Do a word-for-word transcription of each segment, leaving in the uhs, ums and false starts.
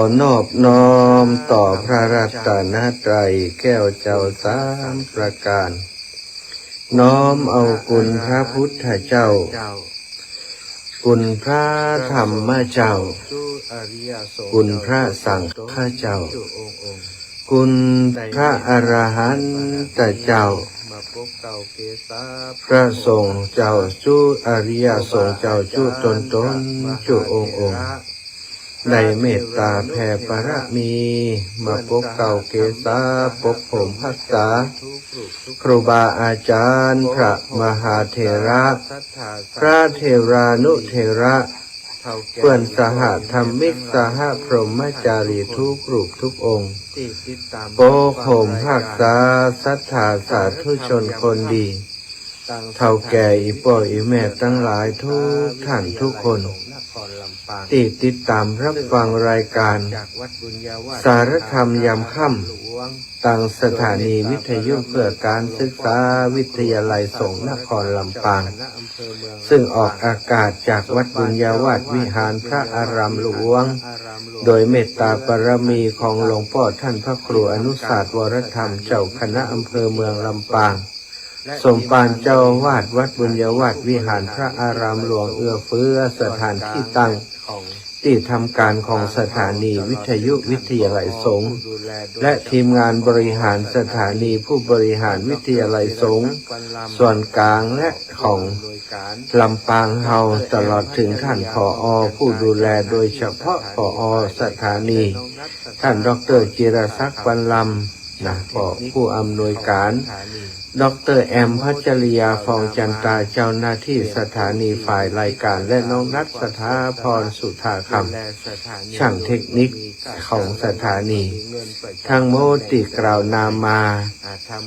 ขอนอบน้อมต่อพระรัตนตรัยแก้วเจ้าสามประการ น้อมเอาคุณพระพุทธเจ้า คุณพระธรรมเจ้า คุณพระสังฆเจ้า คุณพระอรหันตเจ้า พระสงฆ์เจ้าจุ อริยสงฆ์เจ้าจุตนตนจุองค์องค์ ได้เมตตาแผ่บารมี มาปกเกล้าเกษา ปกผมฮักษา ครูบาอาจารย์ พระมหาเถระ พระเถรานุเถระ เปื้อนสหธรรมิก สหพรหมจารีทุกรูปทุกองค์ ปกผมฮักษาศรัทธาสาธุชนคนดี เฒ่าแก่อี่ป้ออี่แม่ตังหลายทุกท่านทุกคน ตี้ติดต๋ามฮับฟังรายก๋าน สารธรรมยามค่ำ ตางสถานีวิทยุเพื่อการศึกษาวิทยาลัยสงฆ์นครลำปาง ซึ่งออกอากาศจากวัดบุญญาวาสวิหารพระอารามหลวง โดยเมตตาบารมีของหลวงป้อท่านพระครูอนุสาสน์ วรธรรม เจ้าคณะอำเภอเมืองลำปาง สมภารเจ้าอาวาสวัดบุญญาวาสวิหารพระอารามหลวง เอื้อเฟื้อสถานที่ตั้ง ตี้ทำก๋านของสถานีวิทยุวิทยาลัยสงฆ์ และทีมงานบริหารสถานี ผู้บริหารวิทยาลัยสงฆ์ส่วนก๋างและของลำปางเฮา ตลอดเถิงท่าน ผอ ผู้ดูแล โดยเฉพาะ ผอ สถานี ท่าน ด็อกเตอร์ จิรศักดิ์ ปันลำ นะ ก็ผู้อำนวยก๋าน ด็อกเตอร์ แอม พัชริยา ฟองจันตา เจ้าหน้าตี้สถานีฝ่ายรายก๋าน และน้องนัท สถาพร สุธาคำ ช่างเทคนิคของสถานี ตังหมดตี้กล่าวนามมา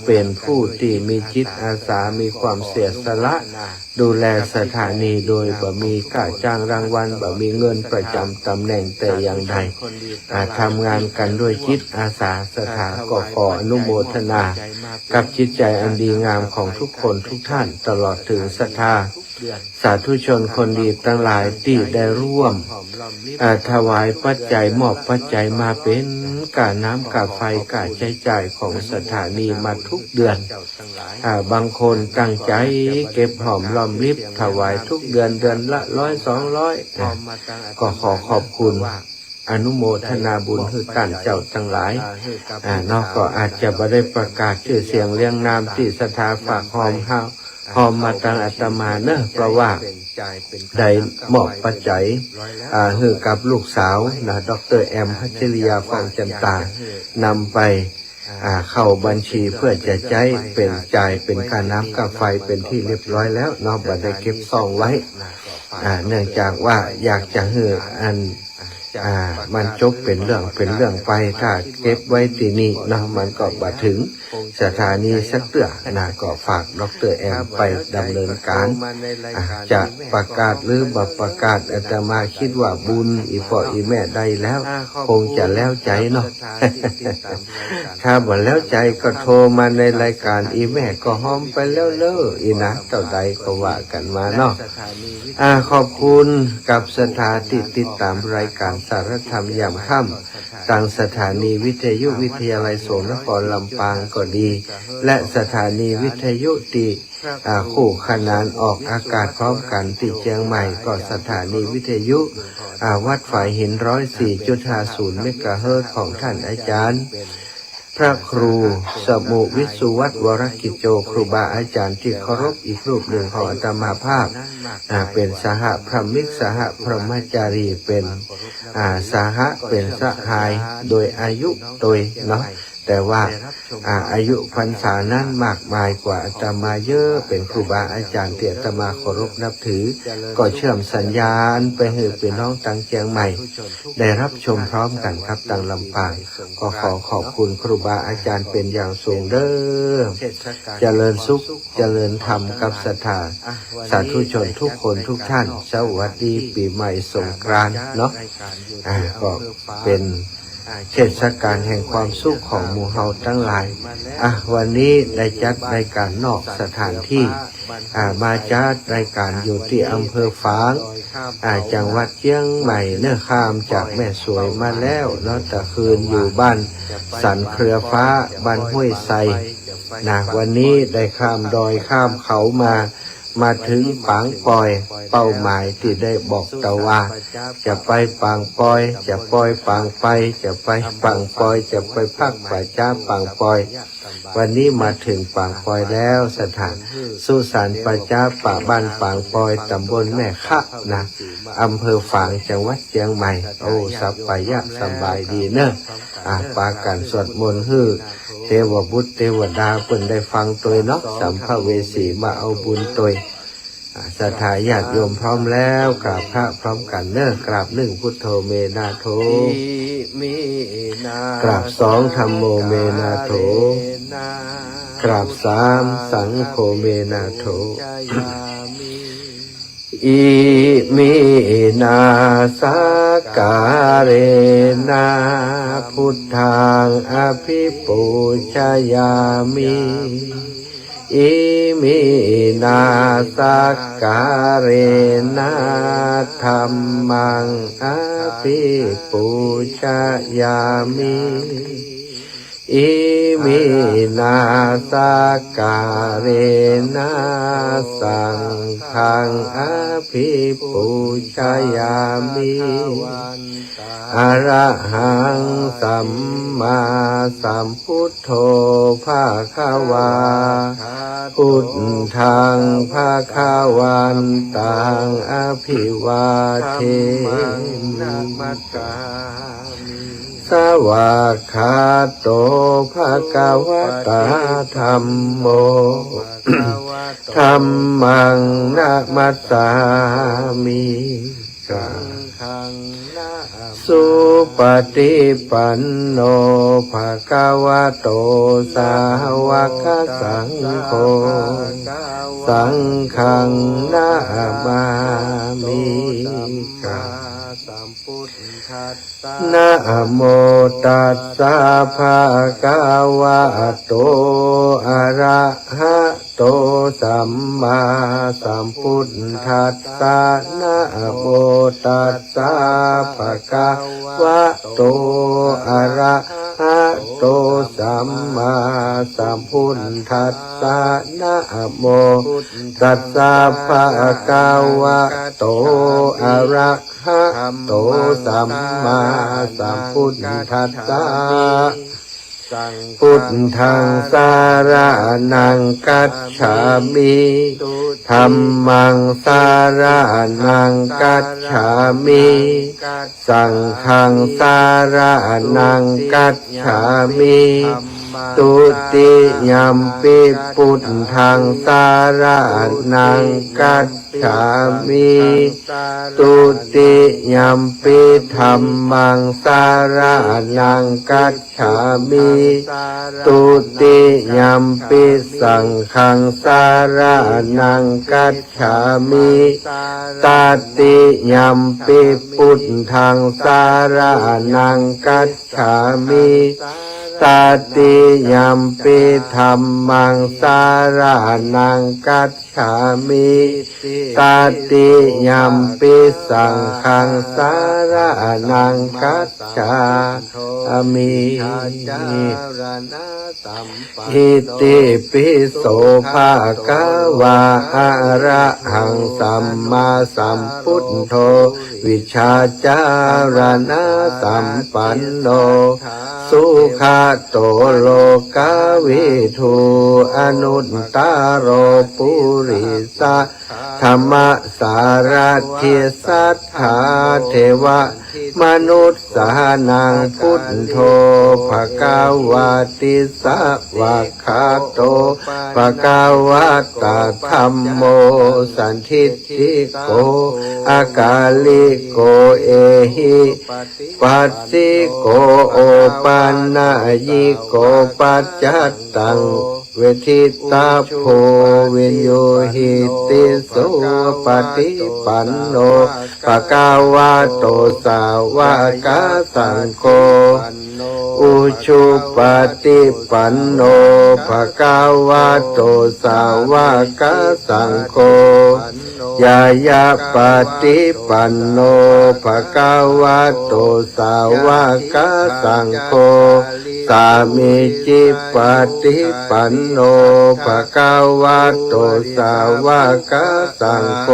เป๋นผู้ตี้มีจิตอาสา มีความเสียสละ ดูแลสถานีโดยบ่มีก้าจ้างรางวัล บ่มีเงินประจ๋ำต๋ำแหน่งแต่อย่างใด อ่า ทำงานกั๋นด้วยจิตอาสาศรัทธา ก็ขออนุโมทนากับจิตใจ๋อันดีงามของทุกคนทุกท่าน ตลอดเถิงศรัทธาสาธุชนคนดีตังหลายตี้ได้ร่วม อ่า ถวายปัจจัย มอบปัจจัยมาเป๋นก้าน้ำก้าไฟ ก้าใจ๊จ่ายของสถานีมาทุกเดือน อ่า บางคนตั้งใจ๋เก็บหอมรอมริบถวายทุกเดือน เดือนละร้อยสองร้อย นะ ก็ขอขอบคุณ อนุโมทนาบุญหื้อต้านเจ้าตังหลาย อ่า เนาะ ก็อาจจะบ่ได้ประกาศจื้อเสียงเรียงนามตี้ศรัทธาฝากหอมเฮา หอมมาตังอาตมาเนาะ เพราะว่าได้มอบปัจจัย อ่า หื้อกับลูกสาวนะ ด็อกเตอร์ แอม พัชริยา ฟองจันตา นำไป อ่า เข้าบัญชีเพื่อจะใจ๊เป๋น จ่ายเป๋นก้าน้ำก้าไฟเป๋นที่เรียบร้อยแล้วเนาะ บ่ได้เก็บซ่องไว้ อ่า เนื่องจากว่าอยากจะหื้ออัน อ่า มันจบเป๋นเรื่องเป๋นเรื่องไป ถ้าเก็บไว้ตี้นี่เนาะ มันก็บ่เถิงสถานีสักเตื้อนะ ก็ฝากด็อกเตอร์ แอม ไปดำเนินก๋าน อ่า จะประกาศหรือบ่ประกาศ อาตมาคิดว่าบุญอี่ป้ออี่แม่ได้แล้ว คงจะแล้วใจ๋เนาะ ถ้าบ่แล้วใจ๋ก็โทรมาในรายก๋าน อี่แม่ก็หอมไปแล้วเล่อ อี่นะ เต้าใดก็ว่ากั๋นมาเนาะ อ่า ขอบคุณกับศรัทธาตี้ติดต๋ามรายก๋านสารธรรมยามค่ำ ตางสถานีวิทยุวิทยาลัยสงฆ์นครลำปางก็ดี และสถานีวิทยุตี้ อ่า คู่ขนานออกอากาศพร้อมกั๋นตี้เจียงใหม่ ก็สถานีวิทยุ อ่า วัดฝายหิน ร้อยสี่จุดห้าศูนย์ เมกะเฮิรตซ์ ของท่านอาจารย์ พระครูสมุวิศวัตร วรกิจโจ ครูบาอาจารย์ตี้เคารพอีกรูปนึ่งของอาตมาภาพ อ่า เป๋นสหพรหมิก สหพรหมจารี เป๋น อ่า สหะ เป๋นสหายโดยอายุตวยเนาะ แต่ว่า อ่า อายุพรรษานั้นมากมายกว่าอาตมาเยอะ เป๋นครูบาอาจารย์ตี้อาตมาเคารพนับถือ ก็เชื่อมสัญญาณไปหื้อปี้น้องตางเจียงใหม่ ได้ฮับชมพร้อมกั๋นครับ ตางลำปาง ก็ขอขอบคุณครูบาอาจารย์เป๋นอย่างสูงเด้อ เจริญสุข เจริญธรรมกับศรัทธาสาธุชนทุกคนทุกท่าน สวัสดีปี๋ใหม่สงกรานต์เนาะ อ่า ก็เป๋น อ่า เทศกาลแห่งความสุขของหมู่เฮาตังหลาย อ่ะ วันนี้ได้จัดรายการนอกสถานตี้ อ่า มาจัดรายการอยู่ตี้อำเภอฝาง อ่า จังหวัดเจียงใหม่เนาะ ข้ามจากแม่สวยมาแล้วเนาะ ตะคืนอยู่บ้านสันเครือฟ้า บ้านห้วยไซ นะ วันนี้ได้ข้ามดอยข้ามเขามา มาเถิงปางปอย เป้าหมายตี้ได้บอกตะว่า จะไปปางปอย จะปอยปางไป จะไปปางปอย จะไปพักป่าจ๊าปางปอย วันนี้มาเถิงปางปอยแล้ว สถานสุสานป่าจ๊าป่าบ้านปางปอย ตำบลแม่คะนะ อำเภอฝาง จังหวัดเจียงใหม่ โอ้ สัปปายะ สำบายดีเนาะ อ่า ปากั๋นสวดมนต์หื้อ เตวบุตรเตวดาเปิ้นได้ฟังตวยเนาะ สัมภเวสีมาเอาบุญตวย อ่า ศรัทธาญาติโยมพร้อมแล้ว กราบพระพร้อมกั๋นเนาะ กราบหนึ่ง พุทโธเมนะโถ กราบสอง ธัมโมเมนะโถ กราบสาม สังโฆเมนะโถ อิมินาสักการะนะ พุทธังอภิปูชยามิ อิมินาสักการะนะ ธัมมังอภิปูชยามิ อิมินาสักการะนะ สังฆังอภิปูชยามิ อะระหังสัมมาสัมพุทโธ ภะคะวา พุทธังภะคะวันตัง อภิวาเทมิ สวากขาโต ภะคะวะตา ธัมโม ธัมมังนะมัสสามิ สุปะฏิปันโน ภะคะวะโต สาวะกะสังโฆ สังฆังนะมามิ นะโมตัสสะ ภะคะวะโต อะระหะโต สัมมาสัมพุทธัสสะ นะโมตัสสะ ภะคะวะโต อะระหะโต สัมมาสัมพุทธัสสะ นะโมตัสสะ ภะคะวะโต อะระ หะโต สัมมาสัมพุทธัสสะ พุทธังสะระณังคัจฉามิ ธัมมังสะระณังคัจฉามิ สังฆังสะระณังคัจฉามิ ทุติยัมปิพุทธังสะระณังคัจ ฉามิ ทุติยัมปิธัมมังสะระณังคัจฉามิ ทุติยัมปิสังฆังสะระณังคัจฉามิ ตติยัมปิพุทธังสะระณังคัจ ฉามิ ตติยัมปิธัมมังสะระณังคัจฉามิ ตติยัมปิสังฆังสะระณังคัจฉามิ อิติปิโสภะคะวา อะระหังสัมมาสัมพุทโธ วิชชาจารณสัมปันโน สุขะโตโลกะวิทู อนุตตะโรปุริสะ ธัมมะสารถิ สัทธาเทวะ มนุสสานัง พุทโธ ภะคะวาติ สวากขาโต ภะคะวะตะ ธัมโม สันทิฏฐิโก อะกาลิโก เอหิปัสสิโก โอปะนะยิโก ปัจจัตตัง เวทิตาโพ วิญญูหิติโส ปฏิปันโน ภะคะวะโต สาวกสังโฆ อุชุปฏิปันโน ภะคะวะโต สาวกสังโฆ ญาณปฏิปันโน ภะคะวะโต สาวกสังโฆ สามีจิปฏิปันโน ภะคะวะโต สาวกสังโฆ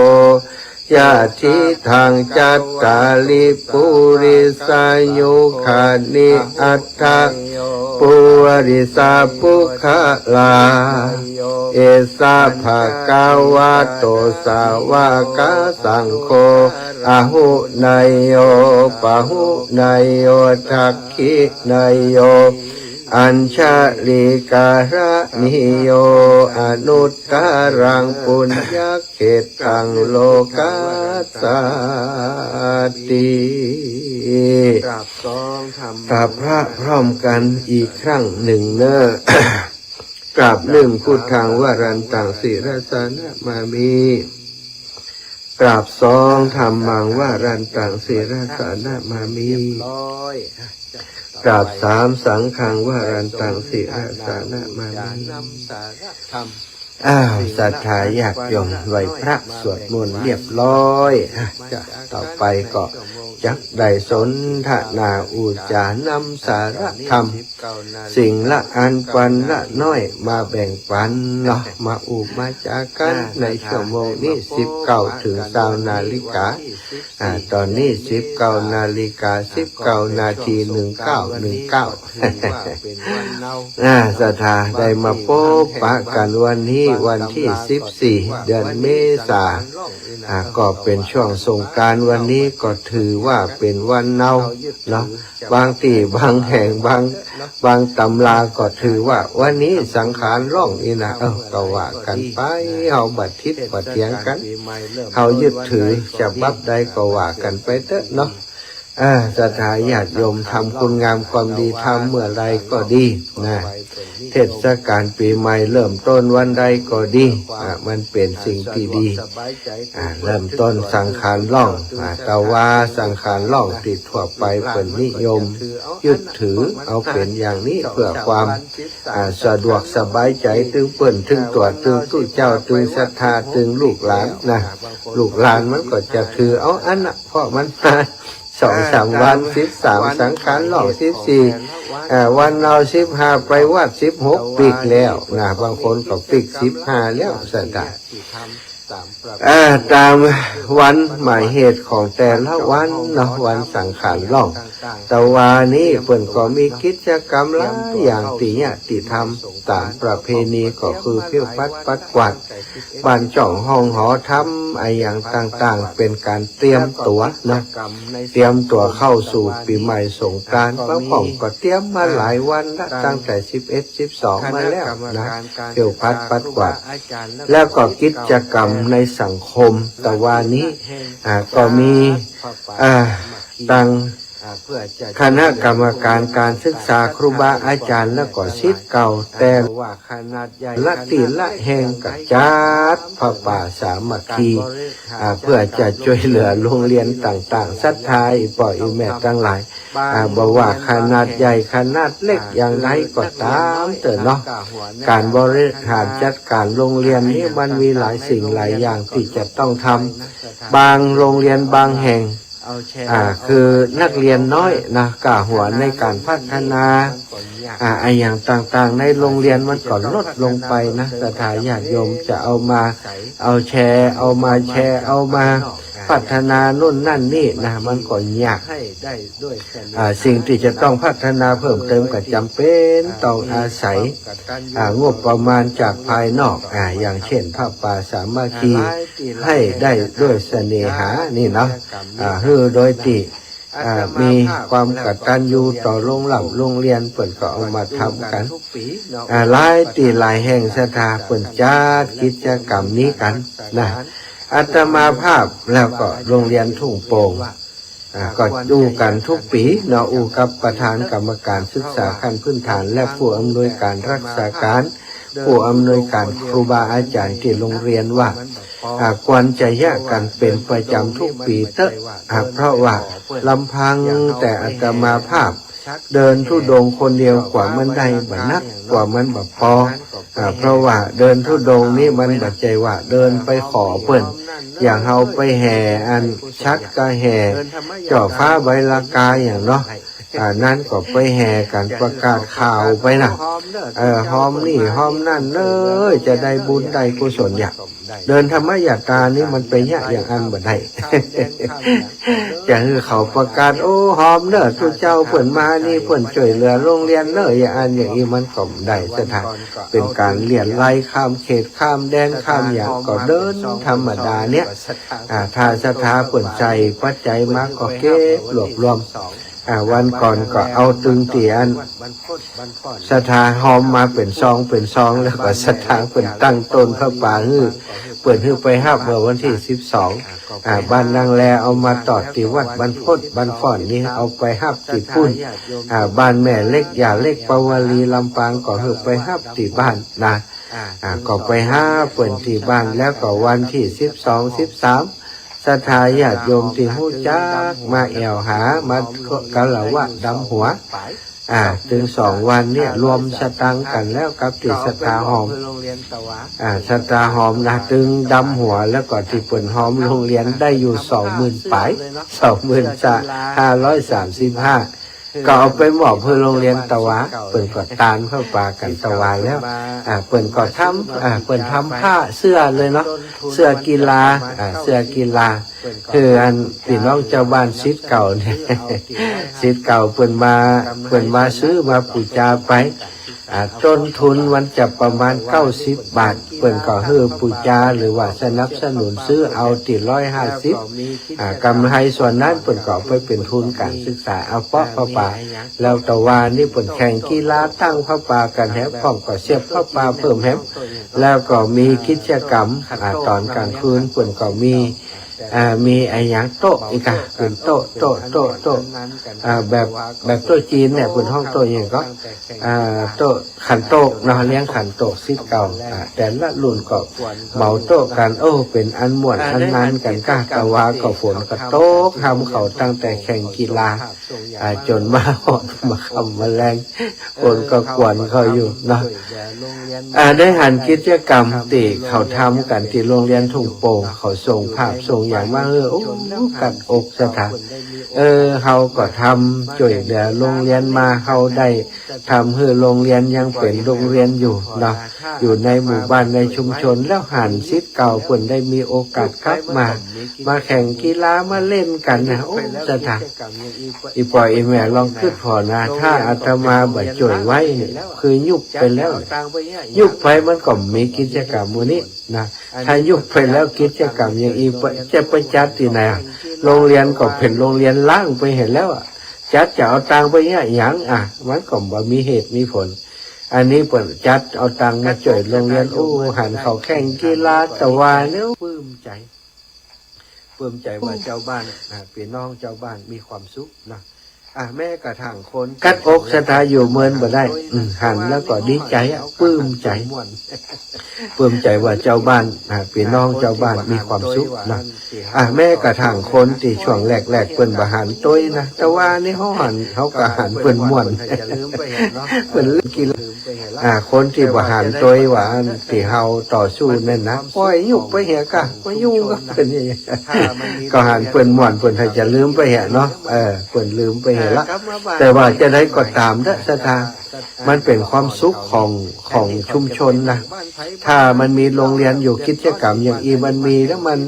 ยะถีทัง จัตตาริ ปุริสายุคานิ อัตถะ ปุริสาปุคคลา เอสะ ภะคะวะโต สาวกสังโฆ อาหุเนยโย ปาหุเนยโย ทักขิเนยโย อัญชลีกรณีโย อนุตตรัง ปุญญเขตตัง โลกัสสาติ กราบสองธรรม กราบพระพร้อมกั๋นอีกครั้งนึ่งเน่อ กราบนึ่ง พุทธัง วรันตัง ศิรสานะมามิ กราบสอง ธัมมัง วรันตัง ศิรสานะมามิ เรียบร้อย กราบสาม สังฆัง วรันตัง ศิรสานะมามิ นำสาระธรรม อ้าว ศรัทธาญาติโยม ไหว้พระสวดมนต์เรียบร้อย อ่ะ จ้ะ ต่อไปก็จักได้สนทนาอู้จ๋านำสาระธรรม สิ่งละอันปันละน้อยมาแบ่งปันเนาะ มาอู้มาจ๋ากั๋นในชั่วโมงนี้ สิบเก้าเถิงซาวนาฬิกา อ่า ต๋อนนี้ สิบเก้านาฬิกา สิบเก้านาที หนึ่งเก้า หนึ่งเก้า อ่า ศรัทธาได้มาปบปะกั๋นวันนี้วันตี้ สิบสี่ เดือนเมษา อ่า ก็เป๋นช่วงสงกรานต์ วันนี้ก็ถือว่าเป๋นวันเนาเนาะ บางตี้บางแห่ง บาง บางต๋ำราก็ถือว่าวันนี้สังขารล่องนี่นะ เออ ก็ว่ากั๋นไป เฮาบ่ติดบ่เถียงกั๋น เฮายึดถือฉบับใดก็ว่ากั๋นไปเต๊อะเนาะ อ่า ศรัทธาญาติโยมทำคุณงามความดี ทำเมื่อใดก็ดีนะ เทศกาลปี๋ใหม่เริ่มต้นวันใดก็ดี อ่า มันเป๋นสิ่งตี้ดี อ่า เริ่มต้นสังขารล่อง อ่า แต่ว่าสังขารล่องตี้ทั่วไปเปิ้นนิยมยึดถือเอาเป๋นอย่างนี้ เพื่อความ อ่า สะดวกสบายใจ๋ตึงเปิ้น ตึงตั๋ว ตึงตุ๊เจ้า ตึงศรัทธา ตึงลูกหลานนะ ลูกหลานมันก็จะถือเอาอันน่ะ เพราะมันมาสองสามวัน สิบสามสังขารล่อง สิบสี่ อ่า วันเนาสิบห้า ไปวัด สิบหก ปิดแล้วนะ บางคนก็ปิด สิบห้า แล้ว ศรัทธา อ่า ต๋ามวันหมายเหตุของแต่ละวันเนาะ วันสังขารล่อง แต่ว่านี้เปิ้นก็มีกิจกรรมหลายอย่างตี้เยียะตี้ทำต๋ามประเพณี ก็คือเผี้ยวพัดปัดกวาดบ้านจ้องห้องหอธรรมอะหยังต่างๆ เป๋นก๋านเตรียมตั๋วเนาะ เตรียมตั๋วเข้าสู่ปี๋ใหม่สงกรานต์ บางพ่องก็เตรียมมาหลายวันละ ตั้งแต่ สิบเอ็ด สิบสอง มาแล้วนะ เผี้ยวพัดปัดกวาด แล้วก็กิจกรรมในสังคม แต่ว่านี้ อ่า ก็มี อ่า ตังคณะกรรมการก๋านศึกษา ครูบาอาจ๋ารย์ แล้วก็ศิษย์เก่า แต่ละตี้ละแห่งก็จัดผ้าป่าสามัคคี อ่า เพื่อจะจ้วยเหลือโรงเรียนต่างๆ ศรัทธาอี่ป้ออี่แม่ตังหลาย อ่า บ่ว่าขนาดใหญ่ขนาดเล็กอย่างใดก็ต๋ามเต๊อะเนาะ ก๋านบริหารจัดก๋านโรงเรียนนี้มันมีหลายสิ่งหลายอย่างตี้จะต้องทำ บางโรงเรียนบางแห่ง อ่า คือนักเรียนน้อยนะ ก้าหัวในก๋านพัฒนา อ่า อะหยังต่างๆ ในโรงเรียนมันก็ลดลงไปนะ ศรัทธาญาติโยมจะเอามา เอาแชร์ เอามาแชร์ เอามาพัฒนาโน่นนั่นนี่นะ มันก็ยาก อ่า สิ่งตี้จะต้องพัฒนาเพิ่มเติมก็จ๋ำเป๋นต้องอาศัย อ่า งบประมาณจากภายนอก อ่า อย่างเช่น ผ้าป่าสามัคคี ให้ได้ด้วยเสน่หานี่เนาะ อ่า หื้อโดยตี้ อ่า มีความกตัญญูต่อโรงร่ำโรงเรียน เปิ้นก็เอามาทำกั๋น อ่า หลายตี้หลายแห่งศรัทธาเปิ้นจัดกิจกรรมนี้กั๋นนะ อาตมาภาพแล้วก็โรงเรียนทุ่งโป่ง อ่า ก็อู้กั๋นทุกปี๋เนาะ อู้กับประธานกรรมการศึกษาขั้นพื้นฐาน และผู้อำนวยการรักษาก๋าน ผู้อำนวยการครูบาอาจ๋ารย์ตี้โฮงเฮียนว่า อ่า ควรจะเยียะกั๋นเป๋นประจ๋ำกู้ปี๋เต๊อะ อ่า เพราะว่าลำพังแต่อาตมาภาพ เดินธุดงค์คนเดียวกว่ามันได้บ่นัก กว่ามันบ่ปอ อ่า เพราะว่าเดินธุดงค์นี้มันบ่ใจ้ว่าเดินไปขอเปิ้น อย่างเฮาไปแห่อันฉัตรก็แห่ จ่อฟ้าใบลากาอย่างเนาะ อ่า นั้นก็ไปแห่กั๋นประกาศข่าวไปนะ เออ ฮอมนี่ฮอมนั่นเน่อ จะได้บุญได้กุศลอย่าง เดินธรรมยาตรานี้มันไปเยียะอย่างอั้นบ่ได้ จะหื้อเขาประกาศ โอ้ ฮอมเน่อ ตุ๊เจ้าเปิ้นมานี่เปิ้นจ้วยเหลือโฮงเฮียนเน่อ อย่างอั้นอย่างอี้มันก็บ่ได้ ศรัทธา เป๋นก๋านเลียนไล่ข้ามเขตข้ามแดนข้ามอย่าง ก็เดินธรรมดาเนี่ย อ่า ถ้าศรัทธาเปิ้นใส่ปัจจัยมาก็เก็บรวบรวม อ่า วันก่อนก็เอาตึงตี้อัน ศรัทธาฮอมมาเป๋นซองเป๋นซอง แล้วก็ศรัทธาเปิ้นตั้งต้นผ้าป่าหื้อ เปิ้นหื้อไปฮับเมื่อวันตี้สิบสอง อ่า บ้านนางแลเอามาตอดตี้วัดบ้านโพธิ์ บ้านฟ้อนนี่เอาไปฮับตี้ปุ้น อ่า บ้านแม่เล็ก ย่าเล็ก ปวารี ลำปางก็หื้อไปฮับตี้บ้านนะ อ่า ก็ไปหาเปิ้นตี้บ้าน แล้วก็วันตี้สิบสอง สิบสาม ศรัทธาญาติโยมตี้ฮู้จักมาแอ่วหา มาคารวะดำหัว อ่า ตึงสองวันเนี่ยรวมสตางค์กั๋นแล้วกับตี้ศรัทธาฮอม อ่า ศรัทธาฮอมนะ ตึงดำหัวแล้วก็ตี้เปิ้นฮอมโฮงเฮียนได้อยู่สองหมื่นป๋าย สองหมื่นห้าร้อยสามสิบห้า ก็เอาไปมอบหื้อโฮงเฮียนตะวา เปิ้นก็ตานผ้าป่ากั๋นตะวาแล้ว อ่า เปิ้นก็ทำ อ่า เปิ้นทำผ้าเสื้อเลยเนาะ เสื้อกีฬา อ่า เสื้อกีฬา คืออันปี้น้องจาวบ้านศิษย์เก่าเนี่ย ศิษย์เก่าเปิ้นมา เปิ้นมาซื้อมาปู๋จาไป อ่า ต้นทุนมันจะประมาณเก้าสิบบาท เปิ้นก็หื้อปู๋จาหรือว่าสนับสนุนซื้อเอาตี้ร้อยห้าสิบ อ่า กำไรส่วนนั้นเปิ้นก็เอาไปเป๋นทุนก๋านศึกษา เอาเปาะผ้าป่า แล้วตะวานี้เปิ้นแข่งกีฬาตั้งผ้าป่ากั๋นแหม พ่องก็เสียบผ้าป่าเพิ่มแหม แล้วก็มีกิจกรรม อ่า ต๋อนก๋างคืนเปิ้นก็มี อ่า มีอะหยังโต๊ะอีกอะ เป๋นโต๊ะ โต๊ะ โต๊ะ โต๊ะ อ่า แบบ แบบโต๊ะจีนเนี่ย เปิ้นฮ้องโต๊ะหยังก็ อ่า โต๊ะขันโตกเนาะ เลี้ยงขันโตกศิษย์เก่า อ่า แต่ละรุ่นก็เหมาโต๊ะกั๋น โอ้ เป๋นอันม่วนอันมันกั๋นก้า ตะวาก็ฝนก็ตกหำเขาตั้งแต่แข่งกีฬา อ่า จ๋นมาฮอดมาค่ำมาแลง ฝนก็กวนเขาอยู่เนาะ อ่า ได้หันกิจกรรมตี้เขาทำกั๋นตี้โฮงเฮียนทุ่งโป่ง เขาส่งภาพส่งหยังมา เออ โอ้ กัดอกศรัทธา เออ เฮาก็ทำจ้วยเหลือโฮงเฮียนมา เฮาได้ทำหื้อโฮงเฮียนยังเป๋นโฮงเฮียนอยู่เนาะ อยู่ในหมู่บ้านในชุมชน แล้วหันศิษย์เก่าเปิ้นได้มีโอกาสกลับมา มาแข่งกีฬามาเล่นกั๋นนะ โอ้ ศรัทธา อี่ป้ออี่แม่ลองกึ๊ดผ่อนะ ถ้าอาตมาบ่จ้วยไว้นี่ คือยุบไปแล้ว ยุบไปมันก็บ่มีกิจกรรมหมู่นี้นะ ถ้ายุบไปแล้วกิจกรรมอย่างอี้จะไปจัดตี้ไหนอะ โฮงเฮียนก็เป๋นโฮงเฮียนฮ้างไปหั้นแล้วอะ จัดจะเอาตังค์ไปเยียะหยังอะ มันก็บ่มีเหตุมีผล อันนี้เปิ้นจัดเอาตังค์มาจ้วยโฮงเฮียน โอ้ หันเขาแข่งกีฬาตะวาเนี่ย ปลื้มใจ๋ ปลื้มใจ๋ว่าจาวบ้าน อ่า ปี้น้องจาวบ้านมีความสุขนะ อ่ะ แม้กระทั่งคนกัดอกศรัทธาอยู่เมินบ่ได้ อืม หันแล้วก็ดีใจ๋อะ ปลื้มใจ๋ ปลื้มใจ๋ว่าจาวบ้าน อ่ะ ปี้น้องจาวบ้านมีความสุขนะ อ่ะ แม้กระทั่งคนตี้ช่วงแรกๆ เปิ้นบ่หันตวยนะ ตะวานี้เฮาหัน เฮาก็หันเปิ้นม่วน เปิ้นเล่นกีฬา อ่า คนตี้บ่หันตวยว่าอันตี้เฮาต่อสู้นั่นนะ ป้อยยุบไปเหียก้า บ่ยุ่งกับเปิ้น ก็หันเปิ้นม่วน เปิ้นถ้าจะลืมไปเหียเนาะ เออ เปิ้นลืมไปเหียละ แต่ว่าจะใดก็ต๋ามเต๊อะศรัทธา มันเป๋นความสุขของ ของชุมชนนะ ถ้ามันมีโฮงเฮียนอยู่ กิจกรรมอย่างอี้มันมีแล้วมัน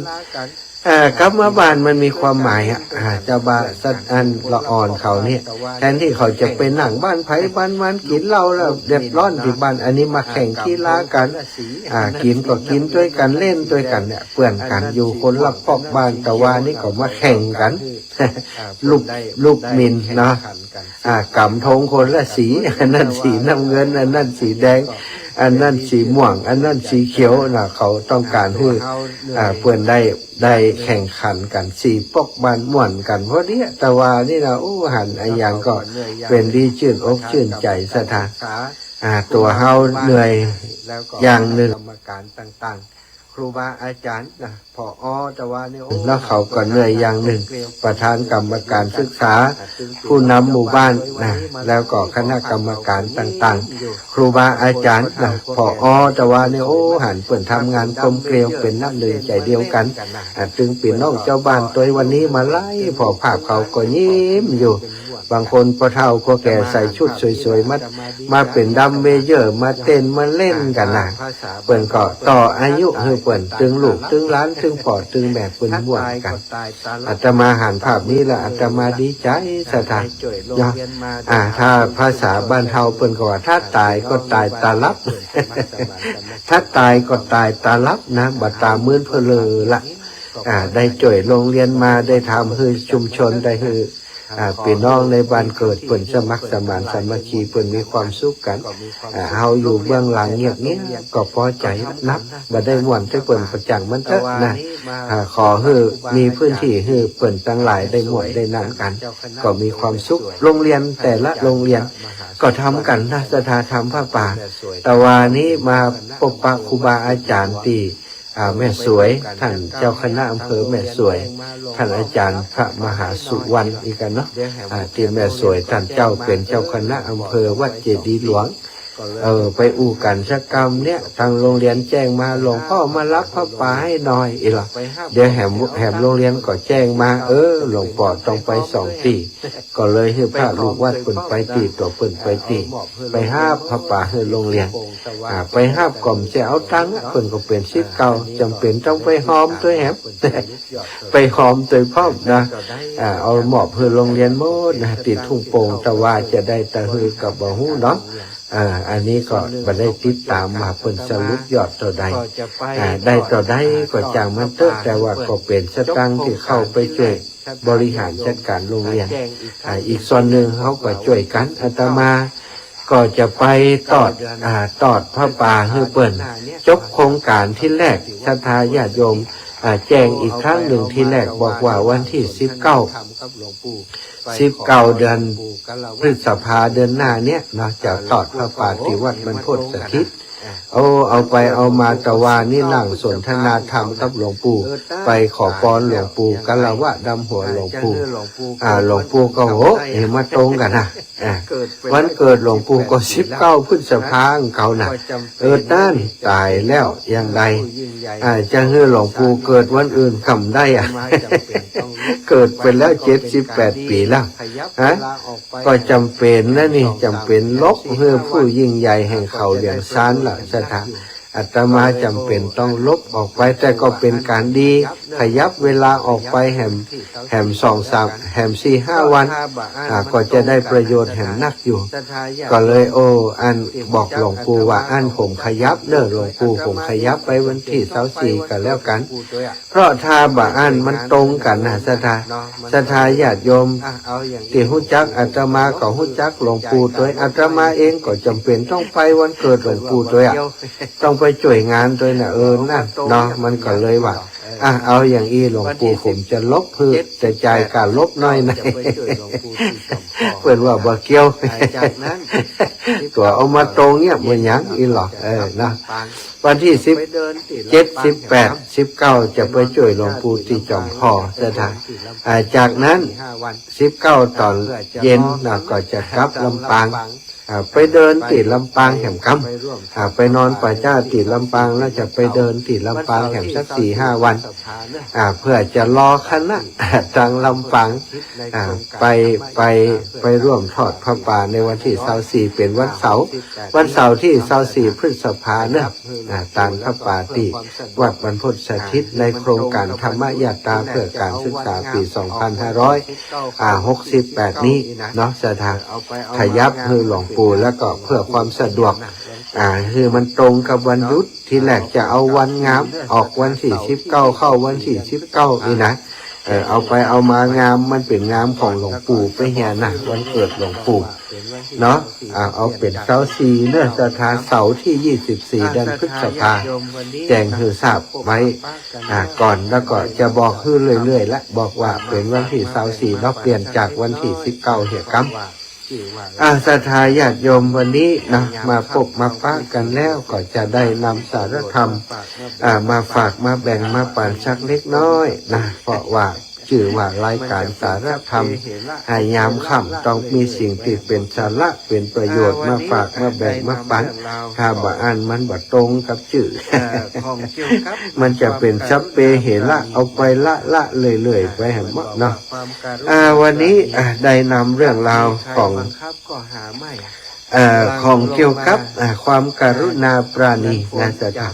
อ่า กลับมาบ้านมันมีความหมายอะ อ่า จาวบ้านสัตว์อันละอ่อนเขาเนี่ย แทนตี้เขาจะไปนั่งบ้านใผบ้านมันกิ๋นเหล้าแล้วเดือดร้อนตี้บ้าน อันนี้มาแข่งกีฬากั๋น อ่า กิ๋นก็กิ๋นตวยกั๋น เล่นตวยกั๋นเนี่ย เปื้อนกั๋นอยู่คนละก๊อกบ้าน ตะวานี้ก็มาแข่งกั๋น ลูก ลูกหมิ่นเนาะ อ่า ก๋ำธงคนละสี อันนั้นสีน้ำเงิน อันนั้นสีแดง อันนั้นสีม่วง อันนั้นสีเขียวนะ เขาต้องก๋านหื้อ อ่า เปิ้นได้ ได้แข่งขันกั๋น สีปกบ้านม่วนกั๋น พอดี ตะวานี่นะ อู้ หันอะหยังก็เป๋นดีจื้นอกจื้นใจ๋ ศรัทธา อ่า ตั๋วเฮาเหนื่อยอย่างนึ่ง กรรมการต่างๆ ครูบาอาจ๋ารย์นะ ผอ.ตะวานี่ โอ้ แล้วเขาก็เหนื่อยอย่างนึ่ง ประธานกรรมการศึกษา ผู้นำหมู่บ้านนะ แล้วก็คณะกรรมการต่างๆ ครูบาอาจ๋ารย์นะ ผอ.ตะวานี่ โอ้ หันเปิ้นทำงานกลมเกลียวเป๋นน้ำนึ่งใจ๋เดียวกั๋น อ่ะ ตึงปี้น้องจาวบ้านตวยวันนี้มาไล่ผ่อภาพเขาก็ยิ้มอยู่ บางคนป้อเฒ่าป้อแก่ใส่ชุดสวยๆ มา มาเป๋นดัมเมเยอร์ มาเต้นมาเล่นกั๋นนะ เปิ้นก็ต่ออายุหื้อเปิ้น ตึงลูกตึงหลาน ตึงป้อตึงแม่เปิ้นม่วนกั๋น อาตมาหันภาพนี้แล้วอาตมาดีใจ๋ ศรัทธา เนาะ อ่า ถ้าภาษาบ้านเฮาเปิ้นก็ว่า ถ้าต๋ายก็ต๋ายต๋าหลับ ถ้าต๋ายก็ต๋ายต๋าหลับนะ บ่ต๋ามื้นเผลอละ อ่า ได้จ้วยโฮงเฮียนมา ได้ทำหื้อชุมชน ได้หื้อ อ่า ปี้น้องในบ้านเกิดเปิ้นสมัครสมานสามัคคี เปิ้นมีความสุขกั๋น อ่า เฮาอยู่เบื้องหลังเงียบๆ ก็ปอใจ๋นัก บ่ได้ม่วนแต่เปิ้นก็จ้างมันเต๊อะนะ อ่า ขอหื้อมีพื้นตี้หื้อเปิ้นตังหลายได้ม่วนได้นันกั๋น ก็มีความสุข โฮงเฮียนแต่ละโฮงเฮียน ก็ทำกั๋นนะ ศรัทธา ทำผ้าป่า ตะวานี้มาปบปะครูบาอาจ๋ารย์ตี้ อ่า แม่สวย ต้านเจ้าคณะอำเภอแม่สวย ต้านอาจ๋ารย์พระมหาสุวรรณอี้กั๋นเนาะ อ่า ตี้แม่สวย ต้านเจ้าเป๋นเจ้าคณะอำเภอวัดเจดีย์หลวง เออ ไปอู้กั๋นสักกำเนี่ย ตางโฮงเฮียนแจ้งมา หลวงป้อมาฮับผ้าป่าหื้อหน่อย อี้หละ เดี๋ยวแหม แหมโฮงเฮียนก็แจ้งมา เออ หลวงป้อต้องไปสองตี้ ก็เลยหื้อพระลูกวัดเปิ้นไปตี้ ตั๋วเปิ้นไปตี้ ไปฮับผ้าป่าหื้อโฮงเฮียน อ่า ไปฮับก็บ่ใจ้เอาตังค์อะ เปิ้นก็เป๋นศิษย์เก่า จ๋ำเป๋นต้องไปฮอมตวยแหม ไปฮอมตวยพร้อมนะ อ่า เอามอบหื้อโฮงเฮียนหมดนะ ตี้ทุ่งโป่ง ตะวาจะได้ตะหือก็บ่ฮู้เนาะ อ่า อันนี้ก็บ่ได้ติดต๋ามว่าเปิ้นสรุปยอดเต้าใด อ่า ได้เต้าใดก็จ้างมันเต๊อะ แต่ว่าก็เป๋นสตางค์ตี้เข้าไปจ้วย บริหารจัดก๋านโฮงเฮียน อ่า อีกส่วนนึ่งเฮาก็จ้วยกั๋น อาตมาก็จะไปตอด อ่า ตอดผ้าป่าหื้อเปิ้น จบโครงก๋านตี้แรก ศรัทธาญาติโยม อ่า แจ้งอีกครั้งนึ่ง ตี้แรกบอกว่าวันตี้สิบเก้า สิบเก้าเดือนพฤษภาเดือนหน้าเนี่ยเนาะ จะตอดผ้าป่าตี้วัดบรรพตสถิต โอ้ เอาไปเอามาตะวานี้นั่งสนทนาธรรมกับหลวงปู่ ไปขอปอนหลวงปู่ คารวะดำหัวหลวงปู่ อ่า หลวงปู่ก็ โห เห็นมาตรงกั๋นนะ อ่า วันเกิดหลวงปู่ก็สิบเก้าพฤษภาของเขาน่ะ เออ ต้านต๋ายแล้วยังไง อ่า จะหื้อหลวงปู่เกิดวันอื่นก็บ่ได้อะ เกิดไปแล้วเจ็ดสิบแปดปี๋แล้ว ฮะ ก็จ๋ำเป๋นนะนี่ จ๋ำเป๋นลบหื้อผู้ยิ่งใหญ่แห่งเขาเหลียงซานล่ะ ศรัทธา อาตมาจ๋ำเป๋นต้องลบออกไป แต่ก็เป๋นก๋านดี ขยับเวลาออกไปแหม แหมสองสาม แหมสี่ห้าวัน อ่า ก็จะได้ประโยชน์แหมนักอยู่ ก็เลย โอ้ อั้นบอกหลวงปู่ว่า อั้นผมขยับเน่อหลวงปู่ ผมขยับไปวันตี้ซาวสี่ก็แล้วกั๋น เพราะถ้าบ่อั้นมันตรงกั๋นนะ ศรัทธา ศรัทธาญาติโยม ตี้ฮู้จักอาตมาก็ฮู้จักหลวงปู่ตวย อาตมาเองก็จ๋ำเป๋นต้องไปวันเกิดหลวงปู่ตวยอะ ต้องไปจ้วยงานตวยนะ เออ นั่นเนาะ มันก็เลยว่า อ่ะ เอาอย่างอี้หลวงปู่ ผมจะลบหื้อ แต่จ่ายค่าลบหน้อยนะ เปิ้นว่าบ่เกี่ยว ตั๋วเอามาตรงเนี่ย บ่หยังอี้หรอก เออ นะ วันตี้สิบเจ็ด สิบแปด สิบเก้า จะไปจ้วยหลวงปู่ตี้จ๋อมผ่อ ศรัทธา อ่า จากนั้น สิบเก้าต๋อนเย็นนะ ก็จะกลับลำปาง อ่า ไปเดินตี้ลำปางแหมกำ อ่า ไปนอนป่าจ๊าตี้ลำปาง แล้วจะไปเดินตี้ลำปางแหมสักสี่ห้าวัน อ่า เพื่อจะรอคณะตางลำปาง อ่า ไป ไป ไปร่วมทอดผ้าป่าในวันตี้ซาวสี่ เป๋นวันเสาร์ วันเสาร์ตี้ซาวสี่พฤษภาเนาะ อ่า ตางผ้าป่าตี้วัดบรรพตสถิต ในโครงก๋านธรรมยาตราเพื่อก๋านศึกษาปี๋สองพันห้าร้อย อ่า หกสิบแปดนี้เนาะ ศรัทธา ขยับหื้อหลวงปู่ แล้วก็เพื่อความสะดวก อ่า หื้อมันตรงกับวันหยุด ตี้แรกจะเอาวันงาม ออกวันตี้สิบเก้า เข้าวันตี้สิบเก้านี่นะ เออ เอาไปเอามางาม มันเป๋นงามของหลวงปู่ไปเหียนะ วันเกิดหลวงปู่เนาะ อ่า เอาเป๋นซาวสี่เนาะ ศรัทธา เสาร์ตี้ยี่สิบสี่ เดือนพฤษภา แจ้งหื้อทราบไว้ อ่า ก่อน แล้วก็จะบอกหื้อเรื่อยๆ ละ บอกว่าเป๋นวันตี้ซาวสี่เนาะ เปลี่ยนจากวันตี้สิบเก้าเหียกำ อ่า ศรัทธาญาติโยม วันนี้นะ มาปะมาปะกั๋นแล้ว ก็จะได้นำสาระธรรม อ่า มาฝากมาแบ่งมาปั๋นสักเล็กน้อยนะ เพราะว่าจื้อว่ารายการสาระธรรม อ่า ยามค่ำต้องมีสิ่งตี้เป๋นสาระเป๋นประโยชน์ มาฝากมาแบ่งมาปั๋น ถ้าบ่อั้นมันบ่ตรงกับจื้อ มันจะเป๋นสัพเพเหระ เอาไปละละเรื่อยๆ ไปหั้นหมดเนาะ อ่า วันนี้ อ่า ได้นำเรื่องราวของ เอ่อ ของเกี่ยวกับ อ่า ความกรุณาปราณีนะศรัทธา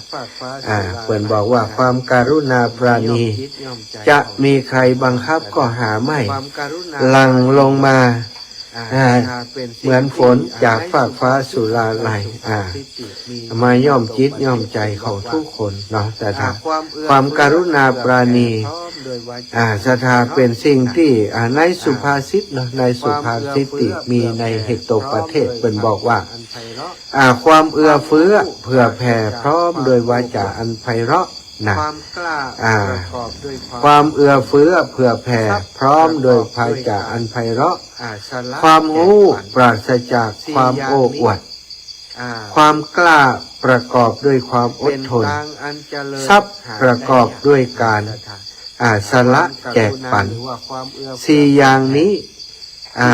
อ่า เปิ้นบอกว่าความกรุณาปราณี จะมีใครบังคับก็หาไม่ หลั่งลงมา อ่า เหมือนฝนจากฟากฟ้าสุราลัย อ่า มาย่อมจิตย่อมใจ๋ของทุกคนเนาะศรัทธา ความกรุณาปราณี อ่า ศรัทธา เป๋นสิ่งตี้ อ่า ในสุภาษิตเนาะ ในสุภาษิตตี้มีในเหตุปเทศ เปิ้นบอกว่า อ่า ความเอื้อเฟื้อเผื่อแผ่พร้อมโดยวาจาอันไพเราะนะ อ่า ความเอื้อเฟื้อเผื่อแผ่พร้อมโดยวาจาอันไพเราะ ความฮู้ปราศจากความโอ้อวด ความกล้าประกอบด้วยความอดทน ทรัพย์ประกอบด้วยการ อ่า สละแจกปั๋น สี่อย่างนี้ อ่า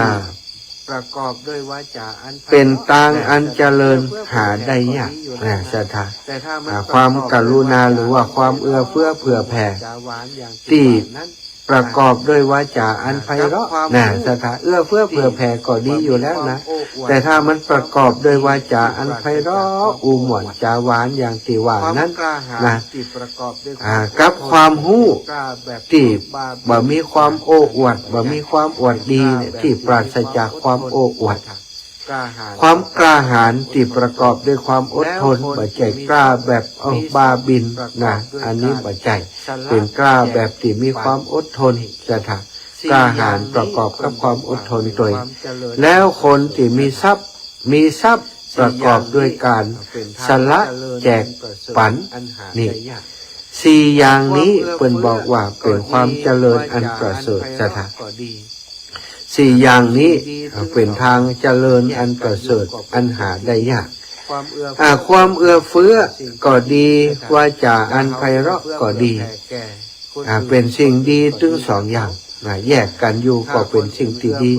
เป๋นตางอันเจริญหาได้ยากนะศรัทธา อ่า ความกรุณาหรือว่าความเอื้อเฟื้อเผื่อแผ่ ตี้ ประกอบด้วยวาจาอันไพเราะนะศรัทธา เอื้อเฟื้อเผื่อแผ่ก็ดีอยู่แล้วนะ แต่ถ้ามันประกอบด้วยวาจาอันไพเราะ อู้ม่วนจ๋าหวานอย่างตี้ว่านั้นนะ อ่า กับความฮู้ตี้บ่มีความโอ้อวด บ่มีความอวดดีเนี่ย ตี้ปราศจากความโอ้อวด ความกล้าหาญตี้ประกอบด้วยความอดทน บ่ใจ้กล้าแบบ เอ้า บ้าบิ่นนะ อันนี้บ่ใจ้ เป๋นกล้าแบบตี้มีความอดทนศรัทธา กล้าหาญประกอบกับความอดทนตวย แล้วคนตี้มีทรัพย์ มีทรัพย์ประกอบด้วยการสละแจกปั๋น นี่ สี่อย่างนี้เปิ้นบอกว่าเป๋นความเจริญอันประเสริฐศรัทธา สี่อย่างนี้เป๋นตางเจริญอันประเสริฐอันหาได้ยาก อ่า ความเอื้อเฟื้อก็ดี วาจาอันไพเราะก็ดี อ่า เป๋นสิ่งดีตึงสองอย่างนะ แยกกั๋นอยู่ก็เป๋นสิ่งตี้ดี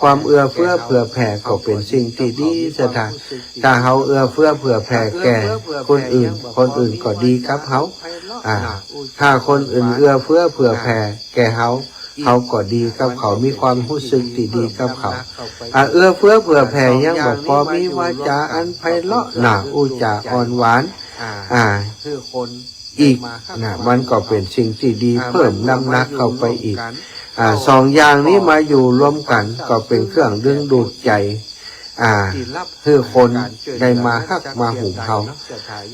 ความเอื้อเฟื้อเผื่อแผ่ก็เป๋นสิ่งตี้ดีศรัทธา ถ้าเฮาเอื้อเฟื้อเผื่อแผ่แก่คนอื่น คนอื่นก็ดีกับเฮา อ่า ถ้าคนอื่นเอื้อเฟื้อเผื่อแผ่แก่เฮา เฮาก็ดีกับเขา มีความฮู้สึกตี้ดีกับเขา อ่า เอื้อเฟื้อเผื่อแผ่ยังบ่ปอ มีวาจาอันไพเราะนะ อู้จ๋าอ่อนหวาน อ่า อีกนะ มันก็เป๋นสิ่งตี้ดี เพิ่มน้ำหนักเข้าไปอีก อ่า สองอย่างนี้มาอยู่รวมกั๋นก็เป๋นเครื่องดึงดูดใจ๋ อ่า หื้อคนได้มาฮักมาหุมเฮา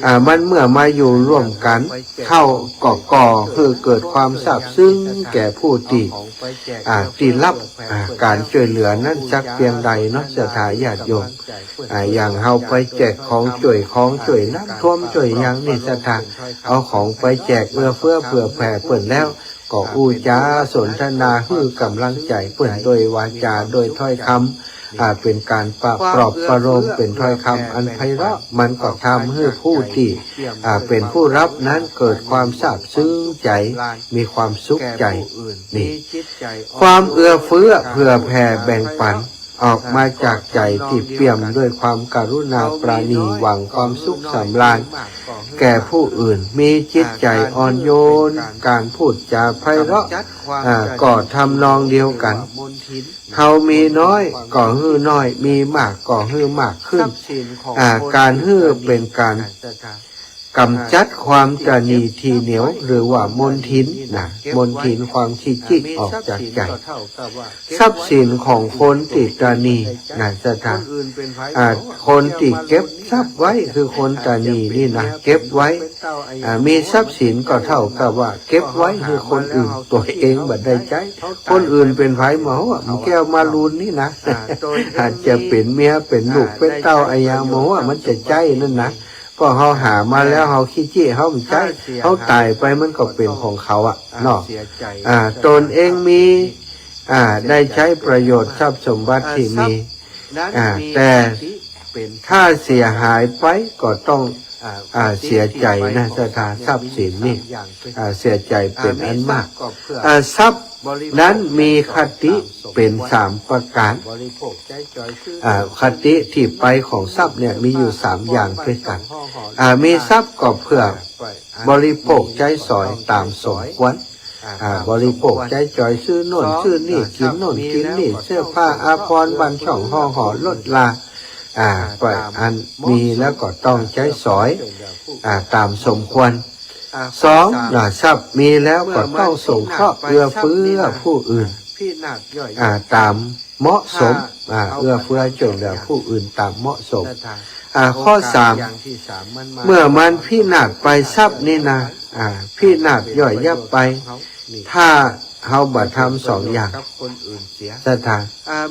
อ่า มันเมื่อมาอยู่ร่วมกั๋นเข้าก็ก่อหื้อเกิดความซาบซึ้งแก่ผู้ตี้ อ่า ตี้ฮับ อ่า ก๋านจ้วยเหลือนั้นสักเปียงใดเนาะศรัทธาญาติโยม อ่า อย่างเฮาไปแจกของจ้วย ของจ้วยน้ำท่วมจ้วยหยังนี่ศรัทธา เอาของไปแจกเอื้อเฟื้อเผื่อแผ่เปิ้นแล้ว ก็อู้จ๋าสนทนาหื้อก๋ำลังใจ๋เปิ้นโดยวาจาโดยถ้อยคำ อ่า เป๋นก๋านปะ ปลอบประโลม เป๋นถ้อยคำอันไพเราะ มันก็ทำหื้อผู้ตี้ อ่า เป๋นผู้ฮับนั้นเกิดความซาบซึ้งใจ๋ มีความสุขใจ๋ นี่ ความเอื้อเฟื้อเผื่อแผ่แบ่งปั๋น ออกมาจากใจ๋ตี้เปี่ยมด้วยความกรุณาปราณี หวังความสุขสำราญแก่ผู้อื่น มีจิตใจ๋อ่อนโยน ก๋านพูดจ๋าไพเราะ อ่า ก็ทำนองเดียวกั๋น เฮามีน้อยก็หื้อน้อย มีมากก็หื้อมากขึ้น อ่า ก๋านหื้อเป๋นก๋าน กำจัดความตระหนี่ตี้เหนียว หรือว่ามลทินนะ มลทินความขี้จิออกจากใจ๋ ทรัพย์สินของคนตี้ตระหนี่นะ ศรัทธา อ่า คนตี้เก็บทรัพย์ไว้คือคนตระหนี่นี่นะ เก็บไว้ อ่า มีทรัพย์สินก็เท่ากับว่าเก็บไว้หื้อคนอื่น ตั๋วเองบ่ได้ใจ๊ คนอื่นเป๋นใผบ่ฮู้ แก้วมะรุนนี่นะ อาจจะเป๋นเมีย เป๋นลูก เป๋นเต้าอะหยังบ่ฮู้ มันจะใจ๊นั่นนะ เพราะเฮาหามาแล้ว เฮาขี้จิ เฮาบ่ใจ๊ เฮาต๋ายไปมันก็เป๋นของเขาอะเนาะ อ่า ตนเองมี อ่า ได้ใจ๊ประโยชน์ทรัพย์สมบัติตี้มี อ่า แต่ถ้าเสียหายไปก็ต้อง อ่า เสียใจ๋นะ ศรัทธา ทรัพย์สินนี่ อ่า เสียใจ๋เป๋นอันมาก อ่า ทรัพย์นั้นมีคติเป๋นสามประก๋าน อ่า คติตี้ไปของทรัพย์เนี่ยมีอยู่สามอย่างตวยกั๋น อ่า มีทรัพย์ก็เพื่อบริโภคใจ๊สอยต๋ามสมควร อ่า บริโภคใจ๊สอย ซื้อโน่นซื้อนี่ กิ๋นโน่นกิ๋นนี่ เสื้อผ้าอาภรณ์ บ้านช่อง หอหอ รถรา อ่า ไปอันมีแล้วก็ต้องใจ๊สอย อ่า ต๋ามสมควร สองนะ ทรัพย์มีแล้วก็ต้องสงเคราะห์เอื้อเฟื้อผู้อื่น อ่า ต๋ามเหมาะสม อ่า เอื้อเฟื้อช่วยเหลือผู้อื่นต๋ามเหมาะสม อ่า ข้อสาม เมื่อมันพินาศไปทรัพย์นี่นะ อ่า พินาศย่อยยับไป ถ้าเฮาบ่ทำสองอย่าง ศรัทธา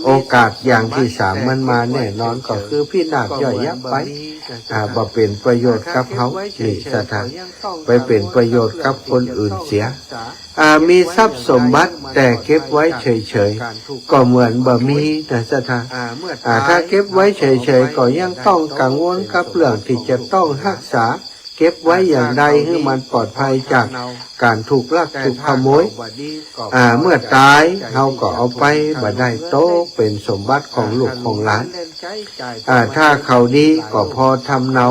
โอกาสอย่างตี้สามมันมาแน่นอน ก็คือพินาศย่อยยับไป อ่า บ่เป๋นประโยชน์กับเฮา นี่ ศรัทธา ไปเป๋นประโยชน์กับคนอื่นเสีย อ่า มีทรัพย์สมบัติแต่เก็บไว้เฉยๆ ก็เหมือนบ่มีนะ ศรัทธา อ่า ถ้าเก็บไว้เฉยๆ ก็ยังต้องกังวลกับเรื่องตี้จะต้องฮักษา เก็บไว้อย่างใดหื้อมันปลอดภัยจากก๋านถูกลักถูกขโมย อ่า เมื่อต๋ายเฮาก็เอาไปบ่ได้ ตกเป๋นสมบัติของลูกของหลาน อ่า ถ้าเขาดีก็ผ่อทำเนา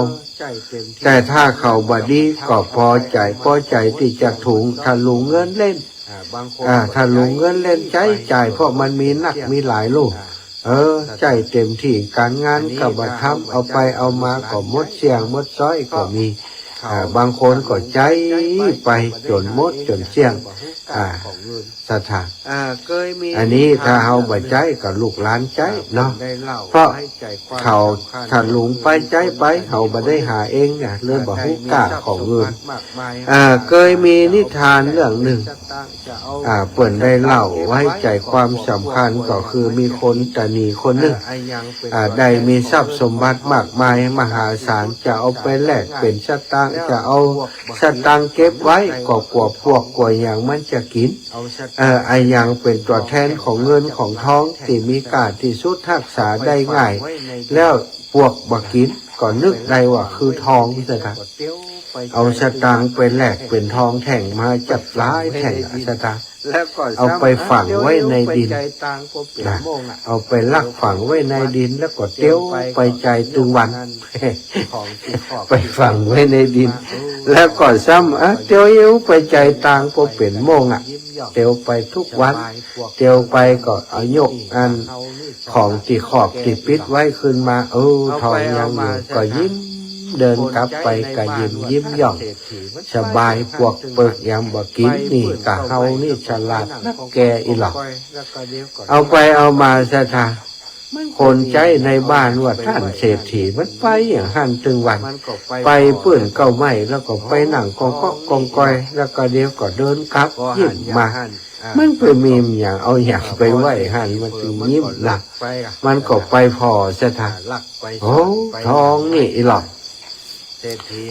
แต่ถ้าเขาบ่ดีก็ผ่อใจ๋ ผ่อใจ๋ตี้จะถุง ถลุงเงินเล่น อ่า ถลุงเงินเล่นใจ๊จ่าย เพราะมันมีนักมีหลายลูก เออ ใจ๊เต็มตี้ ก๋านงานก็บ่ทำ เอาไปเอามาก็หมดเสี้ยงหมดซ้อยก็มี อ่า บางคนก็ใจ๊ไปจ๋นหมดจ๋นเสี้ยง อ่า ศรัทธา อันนี้ถ้าเฮาบ่ใจ๊ก็ลูกหลานใจ๊เนาะ เพราะเขาถลุงไปใจ๊ไป เฮาบ่ได้หาเองเนี่ย เลยบ่ฮู้ก้าของเงิน อ่า เกยมีนิทานเรื่องนึ่ง อ่า เปิ้นได้เล่าไว้ใจ๋ความสำคัญ ก็คือมีคนตระหนี่คนนึ่ง อ่า ได้มีทรัพย์สมบัติมากมายมหาศาล จะเอาไปแลกเป๋นสตางค์ จะเอาสตางค์เก็บไว้ ก็กั๋วปวกกั๋วหยังมันจะกิ๋น เอ่อ อะหยังเป๋นตั๋วแทนของเงินของทองตี้มีก้าตี้สุด ฮักษาได้ง่าย แล้วปวกบ่กิ๋น ก็นึกได้ว่าคือทอง ศรัทธา เอาสตางค์ไปแลกเป๋นทองแท่งมาจักหลายแท่ง ศรัทธา เอาไปฝังไว้ในดิน นะ เอาไปลักฝังไว้ในดิน แล้วก็เตียวไปใจ๋ตึงวัน ไปฝังไว้ในดิน แล้วก็ซ้ำ อ่ะ เตียวไปใจ๋ตาง ปอเป๋นโมงอ่ะ เตียวไปทุกวัน เตียวไปก็เอายกอันของตี้ครอบตี้ปิดไว้ขึ้นมา เออ ทองยังอยู่ ก็ยิ้ม เดินกลับไปก็ยิ้ม ยิ้มหย่อง สบาย ปวกเปิกยังบ่กิ๋น นี่กะเฮานี่ฉลาดนักแกอีหลอ เอาไปเอามา ศรัทธา คนใจ๊ในบ้านว่าต้านเศรษฐีมันไปอย่างหั้นตึงวัน ไปปื้นเก๊าไม้ แล้วก็ไปนั่งกองเกาะกองกอย แล้วก็เดี๋ยวก็เดินกลับ ยิ้มมา มันไปมีหยัง เอาหยังไปไว้หั้น มันจึงยิ้มล่ะ มันก็ไปผ่อ ศรัทธา โอ้ ทองนี่อีหลอ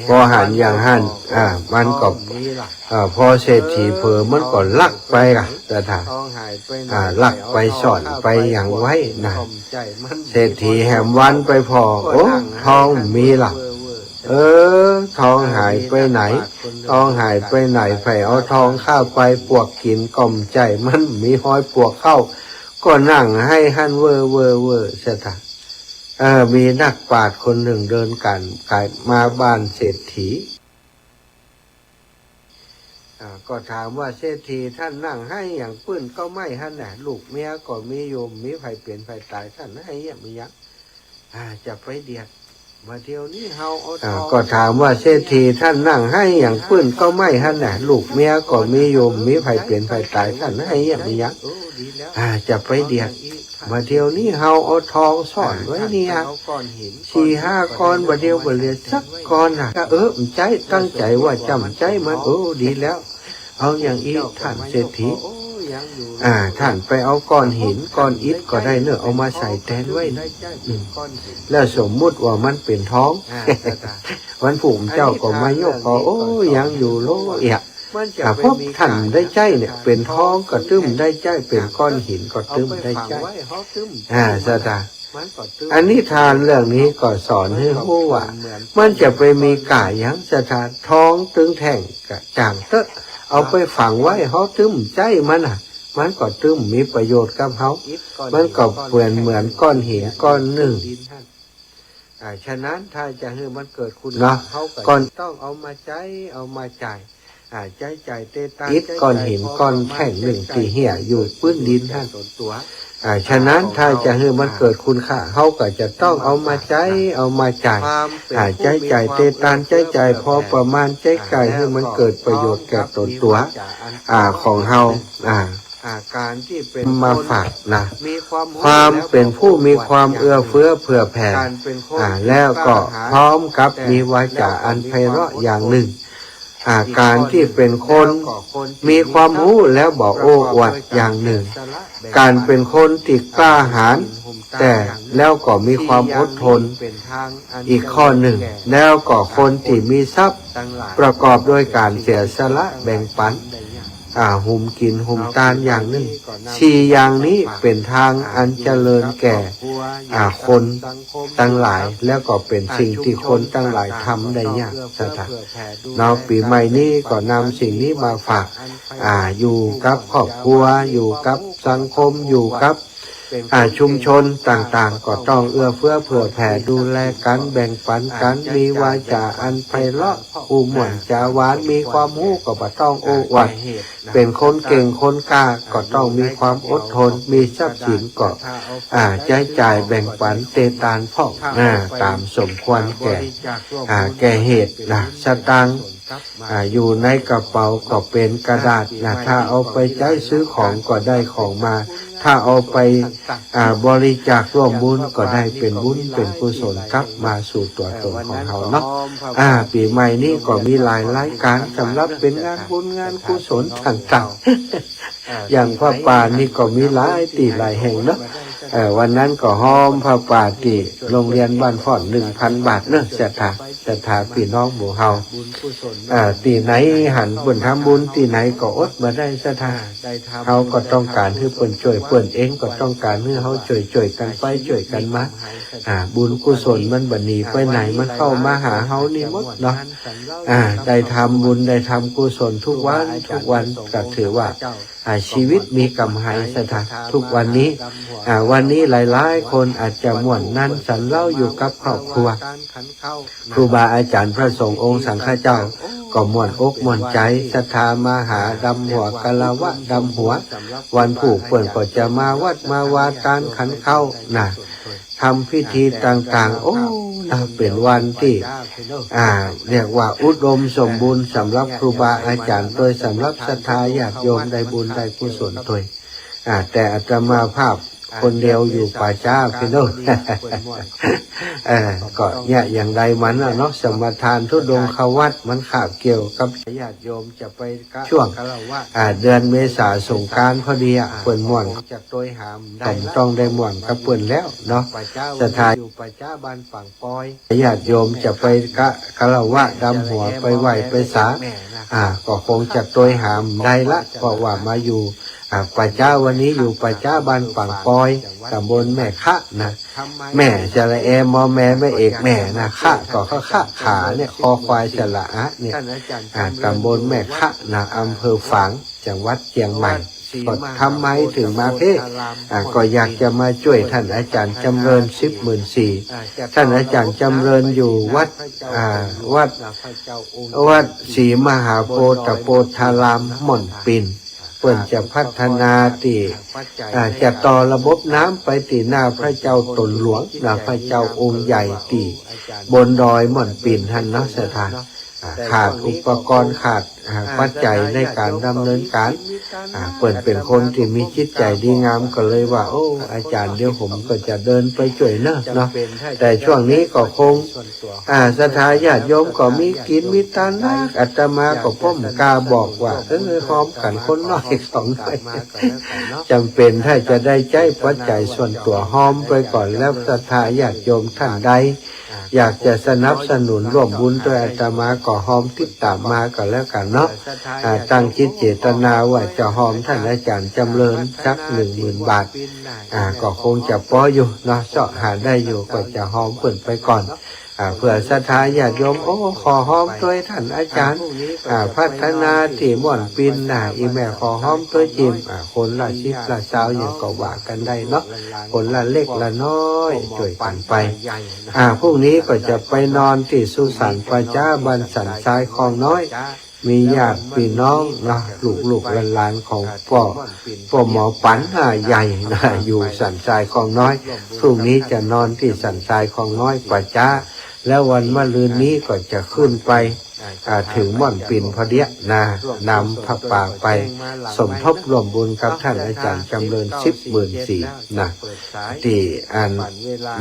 ปอหันอย่างหั้น อ่า มันก็ อ่า ปอเศรษฐีเผลอ มันก็ลักไปอ่ะ ศรัทธา อ่า ลักไปซ่อนไปหยังไว้นะ เศรษฐีแหมวันไปผ่อ โอ้ ทองมีล่ะ เออ ทองหายไปไหน ทองหายไปไหน ใผเอาทองข้าไป ปวกกิ๋นก็บ่ใจ้ มันมีฮอยปวกเข้า ก็นั่งไห้หั้นเว่อเว่อเว่อ ศรัทธา เออ มีนักปราชญ์คนนึ่งเดินก๋านก๋ายมาบ้านเศรษฐี อ่า ก็ถามว่า เศรษฐีต้านนั่งไห้หยังปื้นเก๊าไม้หั้นน่ะ ลูกเมียก็มีอยู่ บ่มีใผเป๋นใผต๋าย ต้านไห้อะหยัง อ่า จะไปเดียด อ่า ก็ถามว่าเศรษฐีต้านนั่งไห้หยังปื้นก็ไม่หั้นน่ะ ลูกเมียก็มีอยู่ มีใผเป๋นใผต๋าย ต้านไห้เยียะอะหยัง อ่า จะไปเดียด บ่าเดี่ยวนี้เฮาเอาทองซ่อนไว้เนี่ย สี่ห้าก้อน บ่าเดี่ยวบ่เหลือสักก้อนน่ะ ก็ เออ บ่ใจ้ ตั้งใจ๋ว่าจ๋ำใจ๊มัน เออ ดีแล้ว เอาอย่างอี้ต้านเศรษฐี อ่า ต้านไปเอาก้อนหินก้อนอิฐก็ได้เนาะ เอามาใส่แตนไว้นะ อืม แล้วสมมุติว่ามันเป๋นทอง วันพูกเจ้าก็มายกก็ โอ้ ยังอยู่โลเอะ อ่า เพราะต้านได้ใจ๊เนี่ย เป๋นทองก็ตึงได้ใจ๊ เป๋นก้อนหินก็ตึงได้ใจ๊ อ่า ศรัทธา อันนิทานเรื่องนี้ก็สอนหื้อฮู้ว่า มันจะไปมีก้าหยัง ศรัทธา ทองตึงแท่งก็จ่างเต๊อะ เอาไปฝังไว้ เฮาตึงใจ๊มันน่ะ มันก็ตึงมีประโยชน์กับเฮา มันก็เหมือน เหมือนก้อนหินก้อนนึ่ง อ่า ฉะนั้นถ้าจะหื้อมันเกิดคุณ เนาะ ค่า เฮาก็ ก้อน ต้องเอามาใจ๊ เอามาจ่าย อ่า ใจ๊จ่ายเตตาน อิฐก้อนหินก้อนแท่งนึ่งตี้เหี่ยอยู่ปื้นดินหั้น อ่า ฉะนั้นถ้าจะหื้อมันเกิดคุณค่า เฮาก็จะต้องเอามาใจ๊ เอามาจ่าย อ่า ใจ๊จ่ายเตตาน ใจ๊จ่ายพอประมาณ ใจ๊จ่ายหื้อมันเกิดประโยชน์แก่ต๋นตั๋ว อ่า ของเฮา อ่า อ่า การตี้เป๋น มาฝากนะ ความเป๋นผู้มีความเอื้อเฟื้อเผื่อแผ่ อ่า แล้วก็พร้อมกับมีวาจ๋าอันไพเราะอย่างนึ่ง อ่า การตี้เป๋นคนมีความฮู้แล้วบ่โอ้อวดอย่างนึ่ง การเป๋นคนตี้กล้าหาญ แต่แล้วก็มีความอดทน อีกข้อนึ่ง แล้วก็คนตี้มีทรัพย์ ประกอบด้วยการเสียสละแบ่งปัน อ่า หุมกิ๋นหุมตานอย่างนึ่ง สี่อย่างนี้เป๋นตางอันเจริญแก่ อ่า คนตังหลาย แล้วก็เป๋นสิ่งตี้คนตังหลายทำได้ยาก ศรัทธา เนาะ ปี๋ใหม่นี้ก็นำสิ่งนี้มาฝาก อ่า อยู่กับครอบครัว อยู่กับสังคม อยู่กับ อ่า ชุมชนต่างๆ ก็ต้องเอื้อเฟื้อเผื่อแผ่ดูแลกั๋น แบ่งปันกั๋น มีวาจ๋าอันไพเราะ อู้ม่วนจ๋าหวาน มีความฮู้ก็บ่ต้องโอ้อวด เป๋นคนเก่งคนกล้าก็ต้องมีความอดทน มีทรัพย์สินก็ อ่า ใจ๊จ่ายแบ่งปันเตตานพ่อง อ่า ต๋ามสมควรแก่ อ่า แก่เหตุนะ สตางค์ อ่า อยู่ในกระเป๋าก็เป๋นกระดาษนะ ถ้าเอาไปใจ๊ซื้อของก็ได้ของมา ถ้าเอาไป อ่า บริจาคร่วมบุญก็ได้เป๋นบุญเป๋นกุศลกลับมาสู่ตั๋วต๋นของเฮาเนาะ อ่า ปี๋ใหม่นี้ก็มีหลายรายการสำหรับเป๋นงานบุญงานกุศลต่างๆ อย่างผ้าป่านี่ก็มีหลายตี้หลายแห่งเนาะ เอ่อ วันนั้นก็ฮ้อมผ้าป่าตี้โรงเรียนบ้านฟ้อน หนึ่งพันบาทเนาะ ศรัทธา ศรัทธาปี้น้องหมู่เฮา อ่า ตี้ไหนหันเปิ้นทำบุญตี้ไหนก็อดบ่ได้ ศรัทธา เฮาก็ต้องก๋านหื้อเปิ้นจ้วย เปิ้นเองก็ต้องก๋านหื้อเฮาจ้วย จ้วยกั๋นไปจ้วยกั๋นมา อ่า บุญกุศลมันบ่หนีไปไหน มันเข้ามาหาเฮานี่หมดเนาะ อ่า ได้ทำบุญได้ทำกุศลทุกวันทุกวันก็ถือว่า อ่า ชีวิตมีก๋ำไร ศรัทธา ทุกวันนี้ อ่า วันนี้หลายๆ คนอาจจะม่วนหนานสันเล้าอยู่กับครอบครัว ครูบาอาจ๋ารย์พระสงฆ์องค์สังฆเจ้าก็ม่วนอกม่วนใจ๋ ศรัทธามาหาดำหัว คารวะดำหัว วันพูกเปิ้นก็จะมาวัดมาวาตานขันข้าวนะ ทำพิธีต่างๆ โอ้ นะ เป๋นวันตี้ อ่า เรียกว่าอุดมสมบูรณ์สำหรับครูบาอาจ๋ารย์ตวย สำหรับศรัทธาญาติโยมได้บุญได้กุศลตวย อ่า แต่อาตมาภาพคนเดียวอยู่ป่าจ๊าปี้น้อง เออ ก็เนี่ยอย่างใดมันน่ะเนาะ สมาทานธุดงควัตรมันคาบเกี่ยวกับญาติโยมจะไปกะ ช่วง อ่า เดือนเมษาสงกรานต์พอดีอะ เปิ้นม่วน ก็ต้องได้ม่วนกับเปิ้นแล้วเนาะ ศรัทธา ญาติโยมจะไปกะ คารวะดำหัว ไปไหว้ไปสา อ่า ก็คงจะตวยหาบ่ได้ละ เพราะว่ามาอยู่ อ่า ป่าจ๊า วันนี้อยู่ป่าจ๊าบ้านปางปอย ตำบลแม่คะนะ แม่ สระแอ มอแม แม่เอก แม่นะ คะ ก็คะ คะ ขาเนี่ย คอควาย สระอะเนี่ย อ่า ตำบลแม่คะนะ อำเภอฝาง จังหวัดเจียงใหม่ ก็ทำไมถึงมาเพ่ อ่า ก็อยากจะมาจ้วยท่านอาจารย์จำเริญ สิบหมื่นสี่ ท่านอาจารย์จำเริญอยู่วัด อ่า วัด วัดศรีมหาโพธิ์ตโพธารามม่อนปิ่น เปิ้นจะพัฒนาตี้ อ่า จะต่อระบบน้ำไปตี้หน้าพระเจ้าต๋นหลวง หน้าพระเจ้าองค์ใหญ่ตี้บนดอยม่อนปิ่นหั้นเนาะ ศรัทธา อ่า ขาดอุปกรณ์ ขาด อ่า ปัจจัยในก๋านดำเนินก๋าน อ่า เปิ้นเป๋นคนตี้มีจิตใจ๋ดีงาม ก็เลยว่า โอ้ อาจ๋ารย์ เดี๋ยวผมก็จะเดินไปจ้วยเนาะ เนาะ แต่ช่วงนี้ก็คง อ่า ศรัทธาญาติโยมก็มีกิ๋นมีตานนัก อาตมาก็ป้อมกล้าบอกว่า เออ ฮอมกั๋นคนน้อยสองน้อย จ๋ำเป๋นถ้าจะได้ใจ๊ปัจจัยส่วนตั๋วฮอมไปก่อน แล้วศรัทธาญาติโยมต้านใด อยากจะสนับสนุนร่วมบุญตวยอาตมาก็ฮอมติดต๋ามมาก็แล้วกั๋นเนาะ อ่า ตั้งจิตเจตนาว่าจะฮอมต้านอาจ๋ารย์จ๋ำเริญสักหนึ่งหมื่นบาท อ่า ก็คงจะปออยู่เนาะ เซาะหาได้อยู่ก็จะฮอมเปิ้นไปก่อน อ่า เผื่อศรัทธาญาติโยม โอ้ ขอฮอมตวยต้านอาจ๋ารย์ อ่า พัฒนาตี้ม่อนปิ่นน่ะ อี่แม่ขอฮอมตวยจิม อ่า คนละสิบละซาวอย่างก็ว่ากั๋นได้เนาะ คนละเล็กละน้อยจ้วยกั๋นไป อ่า พรุ่งนี้ก็จะไปนอนตี้สุสานป่าจ๊าบ้านสันทรายคลองน้อย มีญาติปี้น้องเนาะ ลูกๆหลานๆของป้อ ป้อหมอปัน อ่า ใหญ่นะ อยู่สันทรายคลองน้อย พรุ่งนี้จะนอนตี้สันทรายคลองน้อยป่าจ๊า แล้ววันมะรืนนี้ก็จะขึ้นไป อ่า เถิงม่อนปิ่นผ่อเดียะนะ นำผ้าป่าไปสมทบร่วมบุญกับต้านอาจ๋ารย์จ๋ำเริญสิบหมื่นสี่นะ ตี้อัน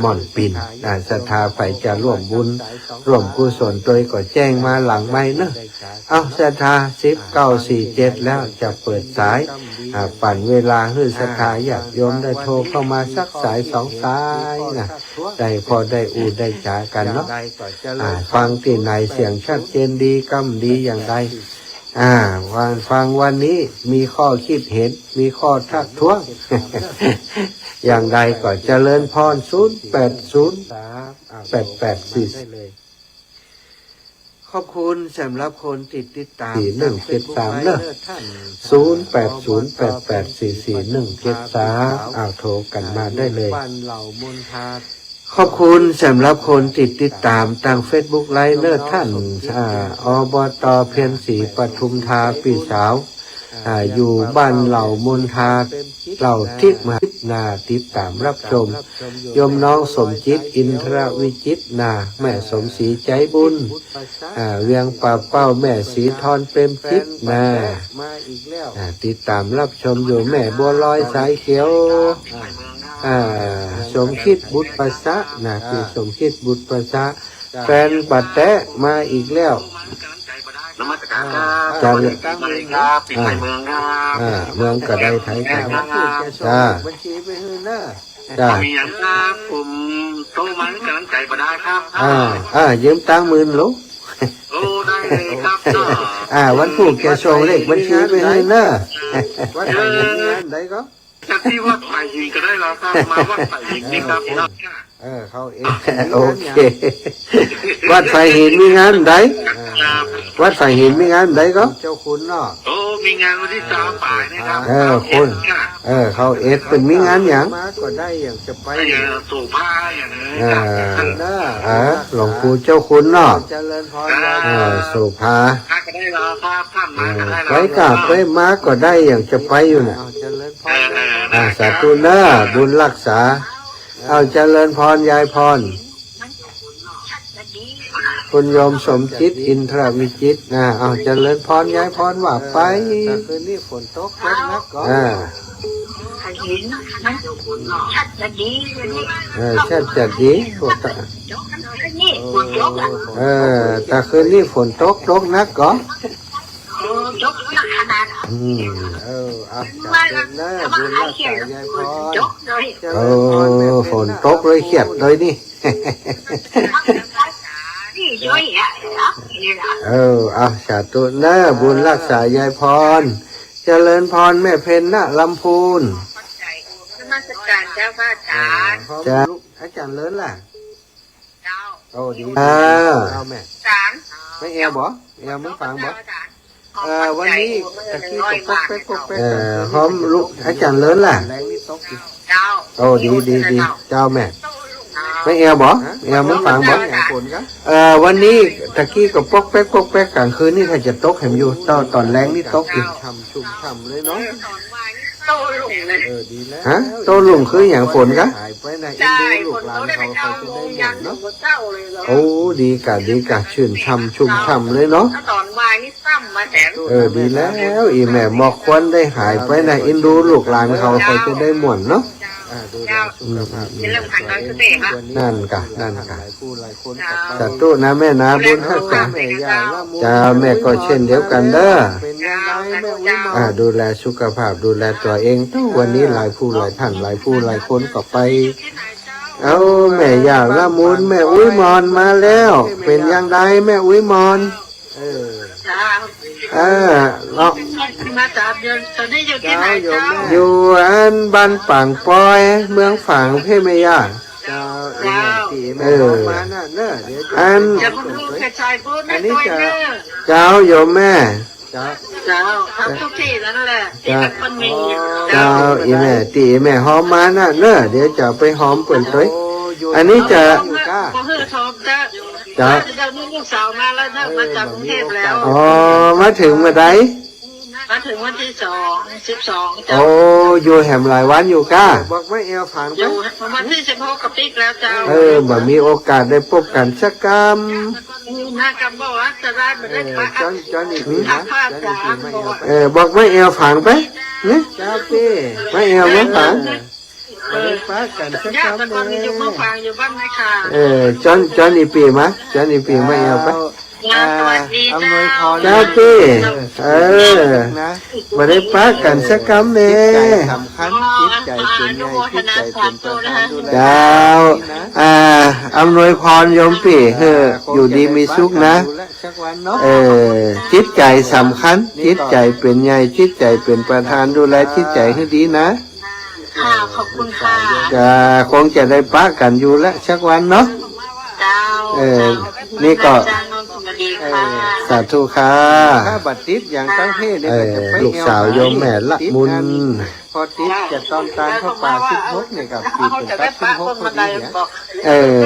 ม่อนปิ่น อ่า ศรัทธาใผจะร่วมบุญ ร่วมกุศลตวยก็แจ้งมาหลังไมค์เนาะ เอ้า ศรัทธา สิบเก้าสี่เจ็ดแล้ว จะเปิดสาย อ่า ปั๋นเวลาหื้อศรัทธาญาติโยมได้โทรเข้ามาสักสายสองสายนะ ได้พอได้อู้ได้จ๋ากั๋นเนาะ อ่า ฟังตี้ไหนเสียงชัดเจนดี ก้ำดีอย่างใด อ่า วัน ฟังวันนี้มีข้อคิดเห็น มีข้อทักท้วง อย่างใดก็เจริญพร ศูนย์แปดศูนย์ แปดแปดสี่ ขอบคุณสำหรับคนที่ติดตาม สี่หนึ่งเจ็ดสาม เนอะ ศูนย์แปดศูนย์แปดแปดสี่สี่หนึ่งเจ็ดสาม อ้าว โทรกั๋นมาได้เลย ขอบคุณสำหรับคนที่ติดตามตางเฟซบุ๊กไลฟ์เนอะต้าน อ่า อบต.เพ็ญศรี ปทุมธา ปี้สาว อ่า อยู่บ้านเหล่ามนทา เหล่าทิพย์มหาทิพย์นา ติดต๋ามฮับชม โยมน้องสมจิต อินทรวิจิตรนา แม่สมศรีใจ๋บุญ อ่า เวียงป่าเป้า แม่ศรีทร เปรมจิตนา อ่า ติดต๋ามฮับชมอยู่ แม่บัวลอย สายเขียว อ่า สมคิด บุตรประสะนะ ปี้สมคิด บุตรประสะ แฟนป่าแต๊ะมาอีกแล้ว นมัสการครับ จ้า ปีใหม่ครับ ปีใหม่เมืองครับ อ่า เมืองก็ได้ ไทยก็ได้ จ้า บัญชีไปหื้อเนอะ จ้า มีหยังครับ ผมโทรมาหื้อกำลังใจ๋บ่ได้ครับ อ่า อ่า ยืมตังค์หมื่นลูก โอ้ ได้เลยครับ อ่า วันพูดจะส่งเลขบัญชีไปหื้อเนอะ วัดไหนมีงานใดก็ จะตี้วัดไผ่หินก็ได้แล้วครับ มาวัดไผ่หินนี่ครับ เออ เออ เข้าเอส โอเค วัดไผ่หินมีงานใด ครับ วัดไผ่หินมีงานใดก็ เจ้าคุณเนาะ โอ้ มีงานวันตี้ซาวป๋ายนี่ครับ เออ คน ค่ะ เออ เข้าเอส เปิ้นมีงานหยัง มาก็ได้อย่างจะไป เออ โสภาอย่างนี้ เออ ครับ เออ หลวงปู่เจ้าคุณเนาะ เจริญพร เออ โสภา มาก็ได้แล้วครับ ท่านมาก็ได้แล้ว ไปกราบไปมาก็ได้อย่างจะไปอยู่น่ะ เอาเจริญพร เออ เออ อ่า สาธุเนอะ บุญฮักษา เอาเจริญพรยายพร คุณโยมสมจิต อินทรวิจิตรนะ เอาเจริญพรยายพรว่าไป เออ แต่คืนนี้ฝนตกเยอะนักก็ อ่า เออ ชัดจะดี เออ แต่คืนนี้ฝนตกตกนักก็ อืม เออ อ่ะ สาธุเนอะ บุญฮักษายายพร เจริญพร เออ แม่เพ็ญนะ ฝนตกเลยเครียดเลยนี่ เออ อ่ะ สาธุเนอะ บุญฮักษายายพร เจริญพรแม่เพ็ญนะ ลำพูน นมัสการเจ้าค่ะอาจารย์ จ้า อาจารย์เลิศล่ะ เจ้า โอ้ ดี อ่า เจ้าแม่ สาม ไม่แอวบ่ แอวไม่ฟังบ่ เจ้าอาจารย์ เอ่อ วันนี้ตะกี้ก็ป๊อกแป๊กป๊อกแป๊ก เอ่อ หอมลูก อาจารย์เลิศล่ะ แรงนี่ตกอยู่ เจ้า โอ้ ดี ดี ดี เจ้าแม่ เจ้า ไม่แอวบ่ แอวเมืองฝางบ่ เอ่อ วันนี้ตะกี้ก็ป๊อกแป๊กป๊อกแป๊ก ก๋างคืนนี่ถ้าจะตกแหมอยู่ ตอน ตอนแลงนี่ตกอยู่ ฉ่ำๆเลยเนาะ โต้รุ่งเลย เออ ดีแล้ว ฮะ โต้รุ่งคือหยัง ฝนกะ หายไปนะ เอ็นดูลูกหลานเขา เขาจะได้ม่วนเนาะ โอ้ ดีกะ ดีกะ ชื่นฉ่ำ ชุ่มฉ่ำเลยเนาะ ตอนบ่ายนี่ซ้ำมาแถม เออ ดีแล้ว อีแม่หมอกควันได้หายไปนะ เอ็นดูลูกหลานเขา เขาจะได้ม่วนเนาะ อ่า ดูแลสุขภาพ อืม อย่าลืมหันมาสเตย์ค่ะ นั่นกะ นั่นกะ หลายผู้หลายคน สาธุนะแม่นะ บุญฮักษา แม่ย่าละมุน จ้า แม่ก็เช่นเดียวกั๋นเด้อ เป็นยังไงแม่อุ๊ยหมอน อ่า ดูแลสุขภาพ ดูแลตั๋วเอง วันนี้หลายผู้หลายท่าน หลายผู้หลายคนก็ไป เอ้า แม่ย่าละมุน แม่อุ๊ยหมอนมาแล้ว เป็นยังไงแม่อุ๊ยหมอน เออ เออ เนาะ มาสามเดือน ตอนนี้อยู่ที่ไหนเจ้า อยู่อันบ้านปางปอย เมืองฝางเพ่แม่ย่า เจ้า เจ้า เออ มาน่ะเนอะ เดี๋ยวจะ อัน จะพูดกระจายพูด อันนี้จะ เจ้าโยมแม่ เจ้า เจ้า ครับทุกที่นั่นแหละ เจ้า ที่มันก็มี เจ้า อีแม่ ตี้อีแม่หอมมาน่ะเนอะ เดี๋ยวจะไปหอมเปิ้นตวย โอ้ อยู่ อันนี้จะ อยู่ก้า ขอหื้อหอมเจ้า จ้ะ เดี๋ยวนี้ลูกสาวมาแล้วนะ เออ มาจากกรุงเทพฯแล้ว อ๋อ มาเถิงเมื่อใด มาเถิงวันตี้สอง สิบสอง เจ้า โอ้ อยู่แหมหลายวันอยู่ก้า บอกแม่แอวฝางไป อยู่วันตี้สิบหกก็ปิ๊กแล้วเจ้า เออ บ่มีโอกาสได้ปบกั๋นสักกำ อืม มากำบอกว่าจะได้ บ่ได้ปะ เออ จ้อน จ้อนอีปี๋นะ จ้อนอีปี๋มาแอวไป เออ บอกแม่แอวฝางไป นี่ เจ้าปี้ แม่แอวมาฝาง เออ บ่ได้ปะกั๋นสักกำ ย่าตะกอนอยู่เมืองฝางอยู่บ้านไหมคะ เออ จ้อน จ้อนอีปี๋มา จ้อนอีปี๋มาแอวไป เจ้า อ่า สวัสดี อำนวยพร เจ้าตี้ เออ นะ บ่ได้ปะกั๋นสักกำแน่ จิตใจ๋สำคัญ จิตใจ๋เป๋นใหญ่ จิตใจ๋เป๋นประธานดูแล เจ้า อ่า อำนวยพรโยมปี้ หื้ออยู่ดีมีสุขนะ สักวันเนาะ เออ จิตใจ๋สำคัญ จิตใจ๋เป๋นใหญ่ จิตใจ๋เป๋นประธาน ดูแลจิตใจ๋หื้อดีนะ ค่ะ ขอบคุณค่ะ จะ คงจะได้ปะกั๋นอยู่ละสักวันเนาะ เจ้า เออ เจ้า นี่ก็ เจ้า สวัสดีค่ะ สาธุค่ะ ถ้าบ่ติดหยังตังเพศเนี่ย เออ ก็จะไป ลูกสาวโยมแม่ละมุน พอติดจะตอนตานผ้าป่าสิบหกเนี่ย ก็ปี๋เป๋นกับสิบหกพอดีเนี่ย เออ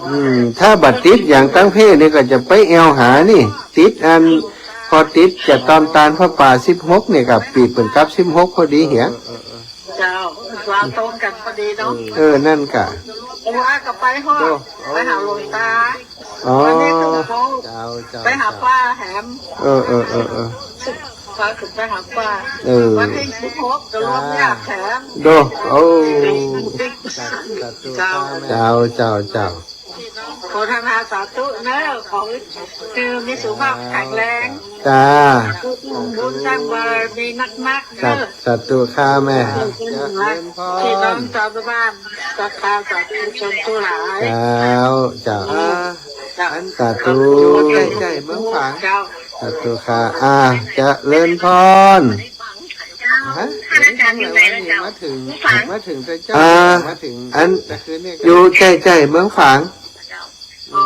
อืม ถ้าบ่ติดหยังตังเพศเนี่ย ก็จะไปแอวหานี่ ติดอัน พอติดจะตอนตานผ้าป่าสิบหกเนี่ย ก็ปี๋เป๋นกับสิบหกพอดีเหีย เจ้า วางตรงกั๋นพอดีเนาะ เออ นั่นกะ ว่าก็ไปฮอด โอ้ ไปหาหลวงตา อ๋อ วันนี้ก็ เจ้า เจ้า ไปหาป้าแหม เออ เออ เออ เออ พาขึ้นไปหาป้า เออ วันตี้สิบหกก็รวมญาติแหม โด โอ้ สาธุ เจ้า เจ้า เจ้า เจ้า ขอทนาสาธุเนอะ ขอให้คือมีสุขภาพแข็งแรง จ้า บุญสร้างบารมีนักๆเนอะ สา สาธุค่ะแม่ เจริญพร พี่น้องชาวบ้านศรัทธาสาธุชนทั้งหลาย เจ้า เจ้า อ่า เจ้า อัน สาธุ อยู่ใก้ๆเมืองฝาง เจ้า สาธุค่ะ อ่า เจริญพร ฮะ ท่านอาจารย์อยู่ไหนล่ะเจ้า มาเถิง มาเถิงแต่เจ๊า อ่า มาเถิง อัน แต่คืนเนี่ย อยู่ใก้ๆเมืองฝาง อ๋อ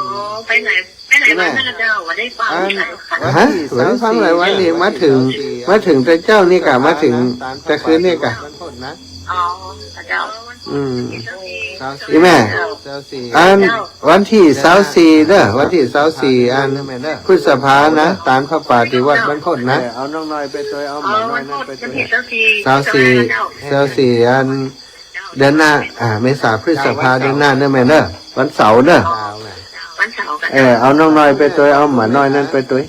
ไปไหน ไปไหนมาน่ะเจ้า บ่ได้ฟัง อัน ฮะ บ่ได้ฟังหลายวันนี่ มาเถิง มาเถิงแต่เจ๊านี่กะ มาเถิงแต่คืนเนี่ยกะ อ๋อ เจ้า อืม ซาวสี่ อีแม่ ซาวสี่ อัน วันตี้ซาวสี่เด้อ วันตี้ซาวสี่ อัน พฤษภานะ ตานผ้าป่าตี้วัดบ้านโพธิ์นะ เออ เอาน้องน้อยไปตวย เอาหม่าน้อยนั่นไปตวย อ๋อ วันโพธิ์ ซาวสี่ ซาวสี่ อัน เดือนหน้า อ่า เมษา พฤษภา เดือนหน้าเนอะแม่เนอะ วันเสาร์เนอะ วันเสาร์กะ เออ เอาน้องน้อยไปตวย เอาหม่าน้อยนั่นไปตวย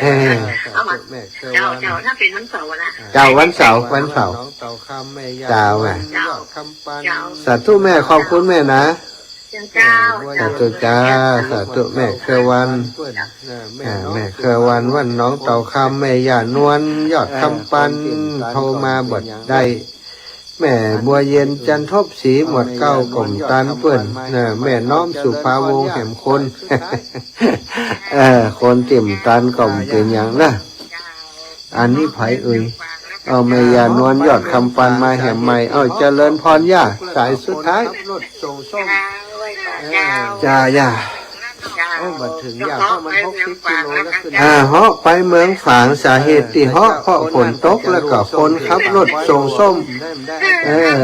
เออ เอาหม่า แม่เชื่อว่า เจ้า เจ้า ถ้าเป๋นวันเสาร์นะ เจ้า วันเสาร์ วันเสาร์ น้องเต่าคำ แม่ย่า เจ้า นวล เจ้า ยอดคำปัน เจ้า สาธุแม่ ขอบคุณแม่นะ เจ้า สาธุจ้า สาธุแม่เครือวัน แม่ อ่า น้อง แม่เครือวัน วันน้องเต่าคำ แม่ย่านวล ยอดคำปัน เออ โทรมาบ่ได้ แม่บัวเย็น จันทบศรี หมวดเก้า ก๋อมตันเปิ้น นะ แม่น้อมสุภาวงศ์ แหมคน เออ คนตี้บ่ตันก็บ่เป๋นหยังนะ อันนี้ใผเอ่ย เอา แม่ย่านวล ยอดคำปัน มาแหมใหม่ เอา เจริญพรย่า สายสุดท้าย ขับรถส่งส้ม เจ้า ย่า เจ้า โอ้ บ่เถิง อยาก เพราะมันหกสิบกิโลแล้วขึ้น อ่า เหาะไปเมืองฝาง สาเหตุตี้เหาะเพราะฝนตก แล้วก็คนขับรถส่งส้ม เออ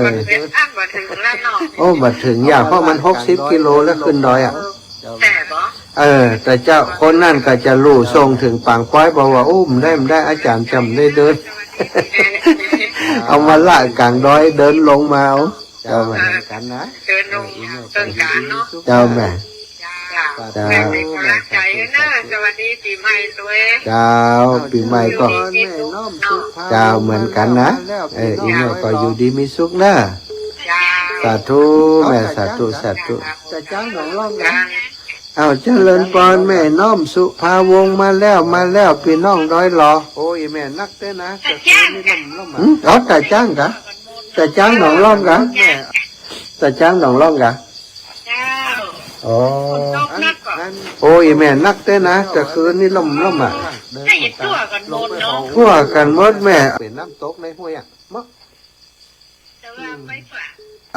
โอ้ บ่เถิง อยาก เพราะมันหกสิบกิโลแล้วขึ้นดอยอะ เออ แต่เจ้าคนนั้นก็จะลู่ส่งเถิงปางป๊อย บอกว่า โอ้ บ่ได้ บ่ได้ อาจ๋ารย์จ๋ำบ่ได้เดิน เอามาละก๋างดอย เดินลงมาเอา เจ้าแม่ เออ เหมือนกันนะ เดินลง เออ อีแม่ เดินก๋างเนาะ เจ้าแม่ เจ้า เจ้า แม่เป็นก๋ำลังใจ๋เน้อ สวัสดีปี๋ใหม่ตวย เจ้า ปี๋ใหม่ก็ แม่น้อมสุภา เจ้า เหมือนกันนะ เออ อีแม่ก็อยู่ดีมีสุขเน้อ เจ้า สาธุแม่ สาธุ สาธุ ตาจ๊างหนองล่องนะ อ้าว เจริญปอน แม่น้อมสุภาวงศ์มาแล้ว มาแล้ว ปี้น้องดอยหล่อ โอ้ย แม่นักเต้อนะ ตาจ๊าง ก็คือนี่ล่มๆ อืม อ๋อ ตาจ๊างกะ ตาจ๊างหนองล่องกะ แม่ ตาจ๊างหนองล่องกะ เจ้า อ๋อ คนนอกนักก่อน อัน โอ้ย แม่นักเต้อนะ ก็คือนี่ล่มๆ อะ ได้ตั๋วกั๋นหมดเนาะ ตั๋วกั๋นหมดแม่ เป๋นน้ำตกในห้วยอะ เมาะ แต่ว่าไปกว่า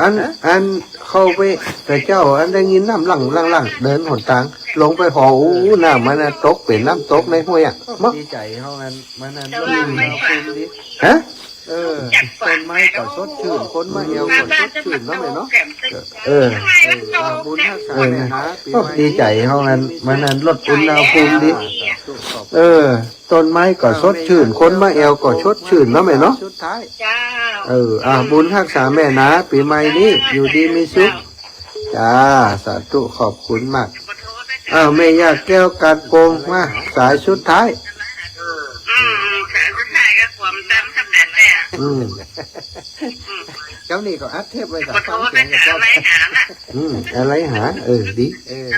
อัน อันเข้าไป แต่เจ้าอันได้ยินน้ำหลั่งๆ เดินหนตาง ลงไปหออู้ น้ำมันน่ะตก เป๋นน้ำตกในห้วยอะ เมาะ ดีใจ๋เฮาอัน มันอัน แต่ว่าไปกว่า ฮะ เออ ต้นไม้ก็สดชื่น คนมาแอ่วก็สดชื่นเนาะแม่เนาะ เออ เออ อ่า บุญฮักษาแม่นะ ปี๋ใหม่ ดีใจ๋เฮาอัน มันอันลดอุณหภูมิดี เออ ต้นไม้ก็สดชื่น คนมาแอ่วก็สดชื่นเนาะแม่เนาะ สุดท้าย เจ้า เออ อ่า บุญฮักษาแม่นะ ปี๋ใหม่นี้อยู่ดีมีสุข จ้า สาธุ ขอบคุณมาก อ้าว แม่ย่าแก้วกาดโป่งมา สายสุดท้าย อืม สายสุดท้ายก็ความจำสำเร็จแล้ว อืม เจ้านี่ก็อัดเทปไว้กับฟังเสียงกับเจ้า อืม อะไรหา เออ ดี เออ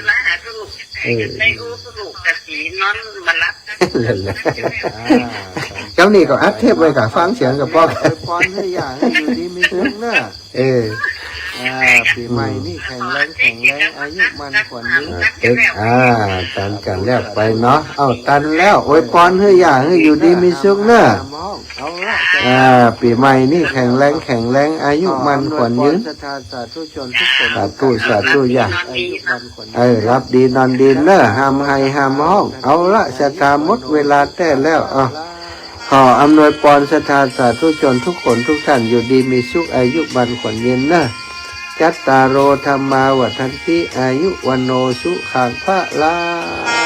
เออ ได้อู้สนุกกับสีนอนบ่หลับ นั่นแหละ อ่า เจ้านี่ก็อัดเทปไว้กับฟังเสียงกับพ่อ อวยปอนหื้ออย่างหื้ออยู่ดีมีสุขเน้อ เออ อ่า ปี๋ใหม่นี้แข็งแรง แข็งแรง อายุมั่นขวัญยืน เออ อ่า ตันกั๋นแล้วไปเนาะ เอ้า ตันแล้ว อวยปอนหื้ออย่างหื้ออยู่ดีมีสุขเน้อ เอาละ อ่า ปี๋ใหม่นี้แข็งแรง แข็งแรง อายุมั่นขวัญยืน ศรัทธาสาธุชนทุกคน สาธุ สาธุ อย่า อายุมั่นขวัญยืน เออ หลับดีนอนดีเน้อ หามไห้หามฮ้อง เอาละ ศรัทธาหมดเวลาแต๊แล้ว เอ้า ขออำนวยปอนศรัทธาสาธุชนทุกคนทุกท่าน อยู่ดีมีสุข อายุมั่นขวัญยืนเน้อ จัตตาโร ธัมมา วัฑฒันติ อายุ วัณโณ สุขัง พะลัง